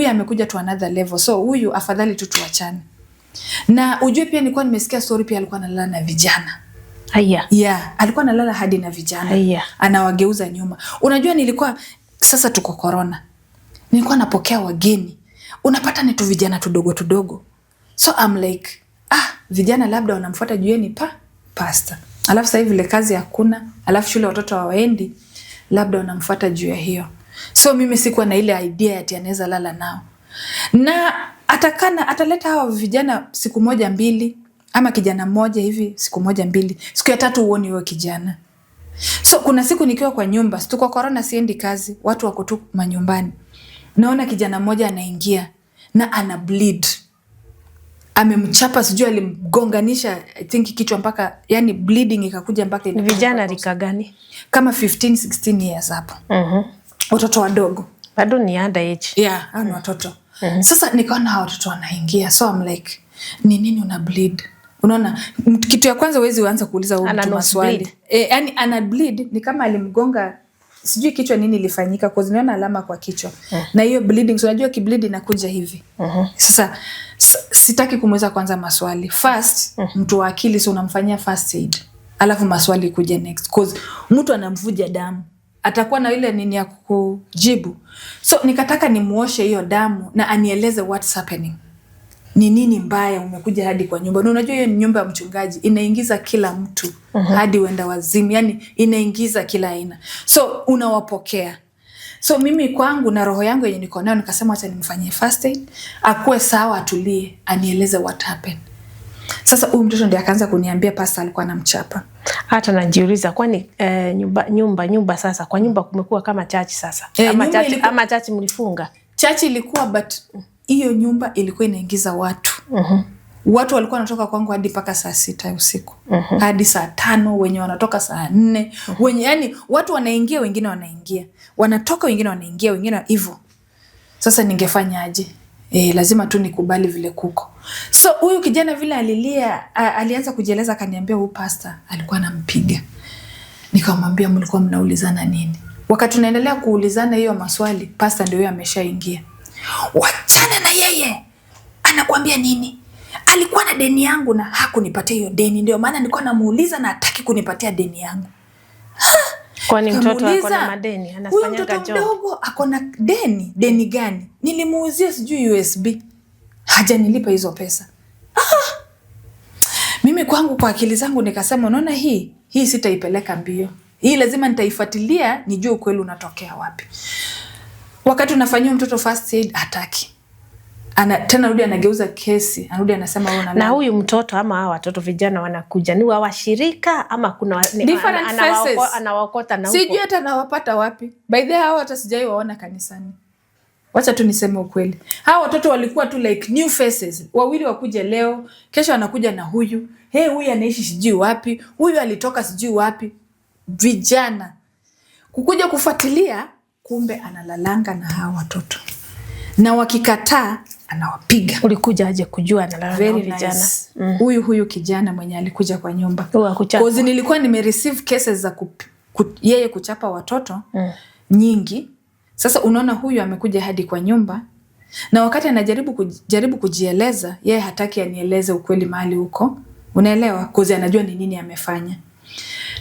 amekuja to another level, so huyu afadhali tu tuachane. Na ujue pia nilikuwa nimesikia story pia alikuwa analala na vijana. Haya. Yeah, alikuwa analala hadi na vijana. Haya. Anawageuza nyuma. Unajua nilikuwa, sasa tuko corona. Nilikuwa napokea wageni. Unapata ni tu vijana tudogo tudogo. So I'm like, ah, vijana labda wanamfuata juu yeye ni pastor. Alafu sasa hivi vile kazi hakuna, alafu shule watoto hawaendi, labda wanamfuata juu ya hiyo. So mimi sikuwa na ile idea ati anaweza lala nao. Na atakana ataleta hawa vijana siku moja mbili, ama kijana mmoja hivi siku moja mbili, siku ya tatu huoni huyo kijana. So kuna siku nikiwa kwa nyumba, si tuko corona, siendi kazi, watu wako tu manyumbani, naona kijana mmoja anaingia na ana bleed. Amemchapa, sijui alimgonganisha, I think kichwa mpaka, yani bleeding ikakuja mpaka Ni inakuja vijana mpaka rika gani? Kama 15 16 years hapo, watoto wadogo. Bado ni underage. Yeah, hao ni watoto. Sasa nikaona hao watoto wanaingia, so I'm like, ni nini una bleed? Unaona, kitu ya kwanza huwezi anza kuuliza huyu Ana mtu nose maswali. bleed. E, yani ana bleed ni kama alimgonga, sijui kichwa nini ilifanyika, cause niona alama kwa kichwa na hiyo bleeding, so unajua kibleed inakuja hivi. Sasa sitaki kumuuliza kwanza maswali first. Mtu wa akili, so unamfanyia first aid alafu maswali kuja next, cause mtu anamvuja damu, atakuwa na ile nini ya kujibu. So nikataka nimuoshe hiyo damu na anieleze what's happening, ni nini mbaya umekuja hadi kwa nyumba. Na unajua hiyo ni nyumba ya mchungaji, inaingiza kila mtu, hadi wenda wazimu, yani inaingiza kila aina, so unawapokea. So mimi kwangu na roho yangu yenye niko nayo nikasema acha nimfanyie first aid, akuwe sawa, atulie, anieleze what happened. Sasa huyu mtoto ndiye akaanza kuniambia pastor alikuwa anamchapa. Hata najiuliza kwani nyumba sasa, kwa nyumba kumekuwa kama church sasa? Ama nyumba church, ama church mlifunga? Church ilikuwa, but hiyo nyumba ilikuwa inaingiza watu. Watu walikuwa wanatoka kwangu hadi mpaka saa 6 ya usiku, hadi saa 5, wenye wanatoka saa 4, wenye, yani watu wanaingia, wengine wanaingia, wanatoka, wengine wanaingia, wengine hivyo. Sasa ningefanyaje? E, lazima tu nikubali vile kuko. So huyu kijana vile alilia, alianza kujieleza, akaniambia huyu pastor alikuwa anampiga. Nikamwambia mlikuwa mnaulizana nini? Wakati tunaendelea kuulizana hiyo maswali, pastor ndio huyo ameshaingia. Wachana na yeye, anakuambia nini? Alikuwa na deni yangu na hakunipatia hiyo deni, ndio maana nilikuwa namuuliza na hataki kunipatia deni yangu. Kwani mtoto ako na Kamuuliza, madeni? huyu Anafanyaga mtoto job? mdogo ako na deni? Deni gani? Nilimuuzia sijui USB, hajanilipa hizo pesa. Ah! Mimi kwangu kwa akili zangu nikasema, unaona hii sitaipeleka mbio, hii lazima nitaifuatilia nijue ukweli unatokea wapi. Wakati unafanyia mtoto first aid hataki, tena rudi anageuza kesi, anarudi anasema wewe Na unalala. huyu mtoto ama hawa watoto vijana wanakuja ni wa washirika ama kuna Different faces. anawaokota na huko? Sijui hata nawapata wapi. By the way, hao hata sijai waona kanisani. Wacha tu niseme ukweli, hawa watoto walikuwa tu like new faces. Wawili wakuja leo, kesho anakuja na huyu, hey, huyu anaishi sijui wapi, huyu alitoka sijui wapi. Vijana kukuja kufuatilia, kumbe analalanga na hawa watoto, na wakikataa anawapiga. Ulikuja aje kujua analala na Very hao vijana? nice. Huyu kijana mwenye alikuja kwa nyumba. Huyu hakuchapwa? Cause nilikuwa nimereceive cases za yeye kuchapa watoto nyingi. Sasa unaona huyu amekuja hadi kwa nyumba, na wakati anajaribu kujaribu kujieleza, yeye hataki anieleze ukweli mahali huko, unaelewa? Cause anajua ni nini amefanya.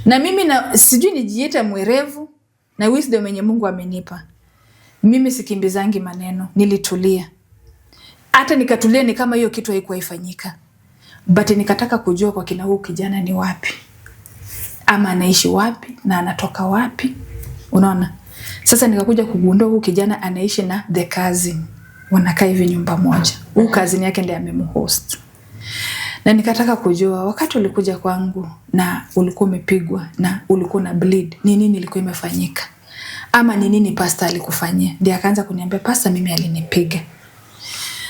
Na mimi na sijui nijiite mwerevu na wisdom yenye Mungu amenipa, mimi sikimbizangi maneno, nilitulia. Hata nikatulia ni kama hiyo kitu haikuwa ifanyika, but nikataka kujua kwa kina huu kijana ni wapi, ama anaishi wapi na anatoka wapi, unaona. Sasa nikakuja kugundua huu kijana anaishi na the cousin, wanakaa hivi nyumba moja. Huu cousin yake ndiye amemhost, na nikataka kujua wakati ulikuja kwangu na ulikuwa umepigwa na ulikuwa na bleed, ni nini ilikuwa imefanyika ama ni nini pastor alikufanyia? Ndiye akaanza kuniambia pastor mimi alinipiga.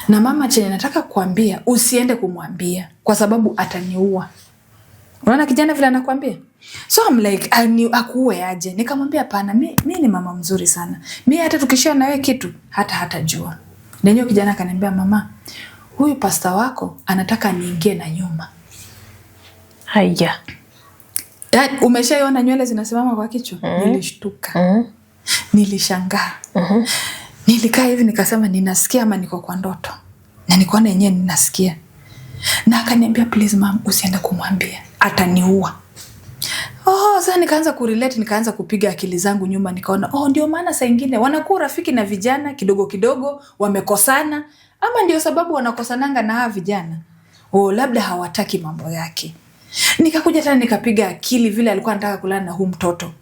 Na mama, chenye nataka kuambia, usiende kumwambia kwa sababu ataniua. Unaona kijana vile anakuambia? So I'm like, akuue aje? Nikamwambia hapana, mi ni mama mzuri sana. Mi hata tukishare na wewe kitu hata hatajua. Nenyewe kijana akaniambia, mama, huyu pasta wako anataka niingie na nyuma. Haya. Yaani, umeshaiona nywele zinasimama kwa kichwa? Nilishtuka. Nilishangaa. Nilikaa hivi nikasema ninasikia ama niko kwa ndoto. Na nikaona yenyewe ninasikia. Na akaniambia, please ma'am, usiende kumwambia. Ataniua. Oh, sasa nikaanza kurelate, nikaanza kupiga akili zangu nyuma, nikaona oh, ndio maana saa ingine wanakuwa rafiki na vijana kidogo kidogo, wamekosana, ama ndio sababu wanakosananga na hawa vijana. Oh, labda hawataki mambo yake. Nikakuja tena nikapiga akili vile alikuwa anataka kulala na huu mtoto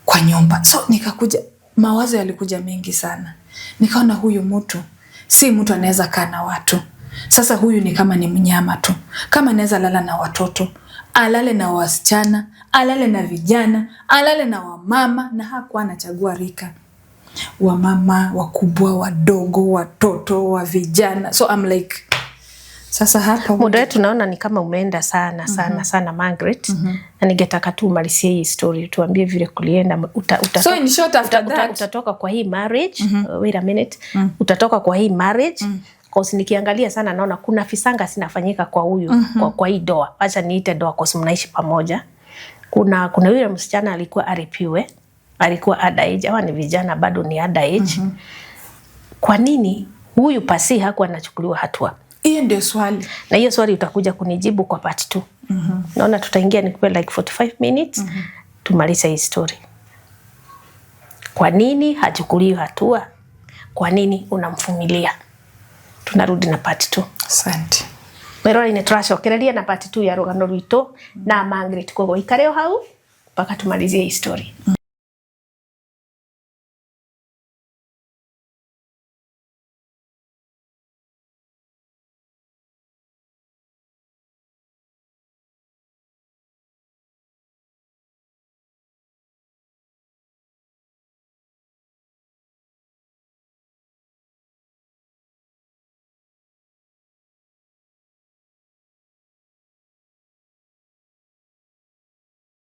kwa nyumba. So nikakuja, mawazo yalikuja mengi sana. Nikaona huyu mtu si mtu anaweza kaa na watu. Sasa huyu ni kama ni mnyama tu. Kama anaweza lala na watoto, alale na wasichana, alale na vijana, alale na wamama, na hakuwa anachagua rika. Wamama, wakubwa, wadogo, watoto, wa vijana. So I'm like, Sasa hapa Muda wetu naona ni kama umeenda sana sana sana, Margaret. Na ningetaka tu umalizie hii story, tuambie vile kulienda. So in short, after that Utatoka kwa hii marriage. Wait a minute. Utatoka kwa hii marriage. 'Cause nikiangalia sana naona kuna visanga zinafanyika kwa huyu kwa hii doa. Acha niite doa cause mnaishi pamoja. Kuna yule msichana alikuwa arapiwe, alikuwa underage. Hawa ni vijana bado ni underage. Kwa nini huyu pasi hakuwa anachukuliwa hatua? Hiyo ndio swali. Na hiyo swali utakuja kunijibu kwa part 2. Naona tutaingia, nikupe like 45 minutes tumalize hii story. Kwa nini hachukuliwi hatua? Kwa nini unamvumilia? Tunarudi na part 2. Asante. Mwĩrori-inĩ, tũracokereria na part 2 ya rũgano rwitũ na Margaret, koguo ikare o hau mpaka tumalizie hii story.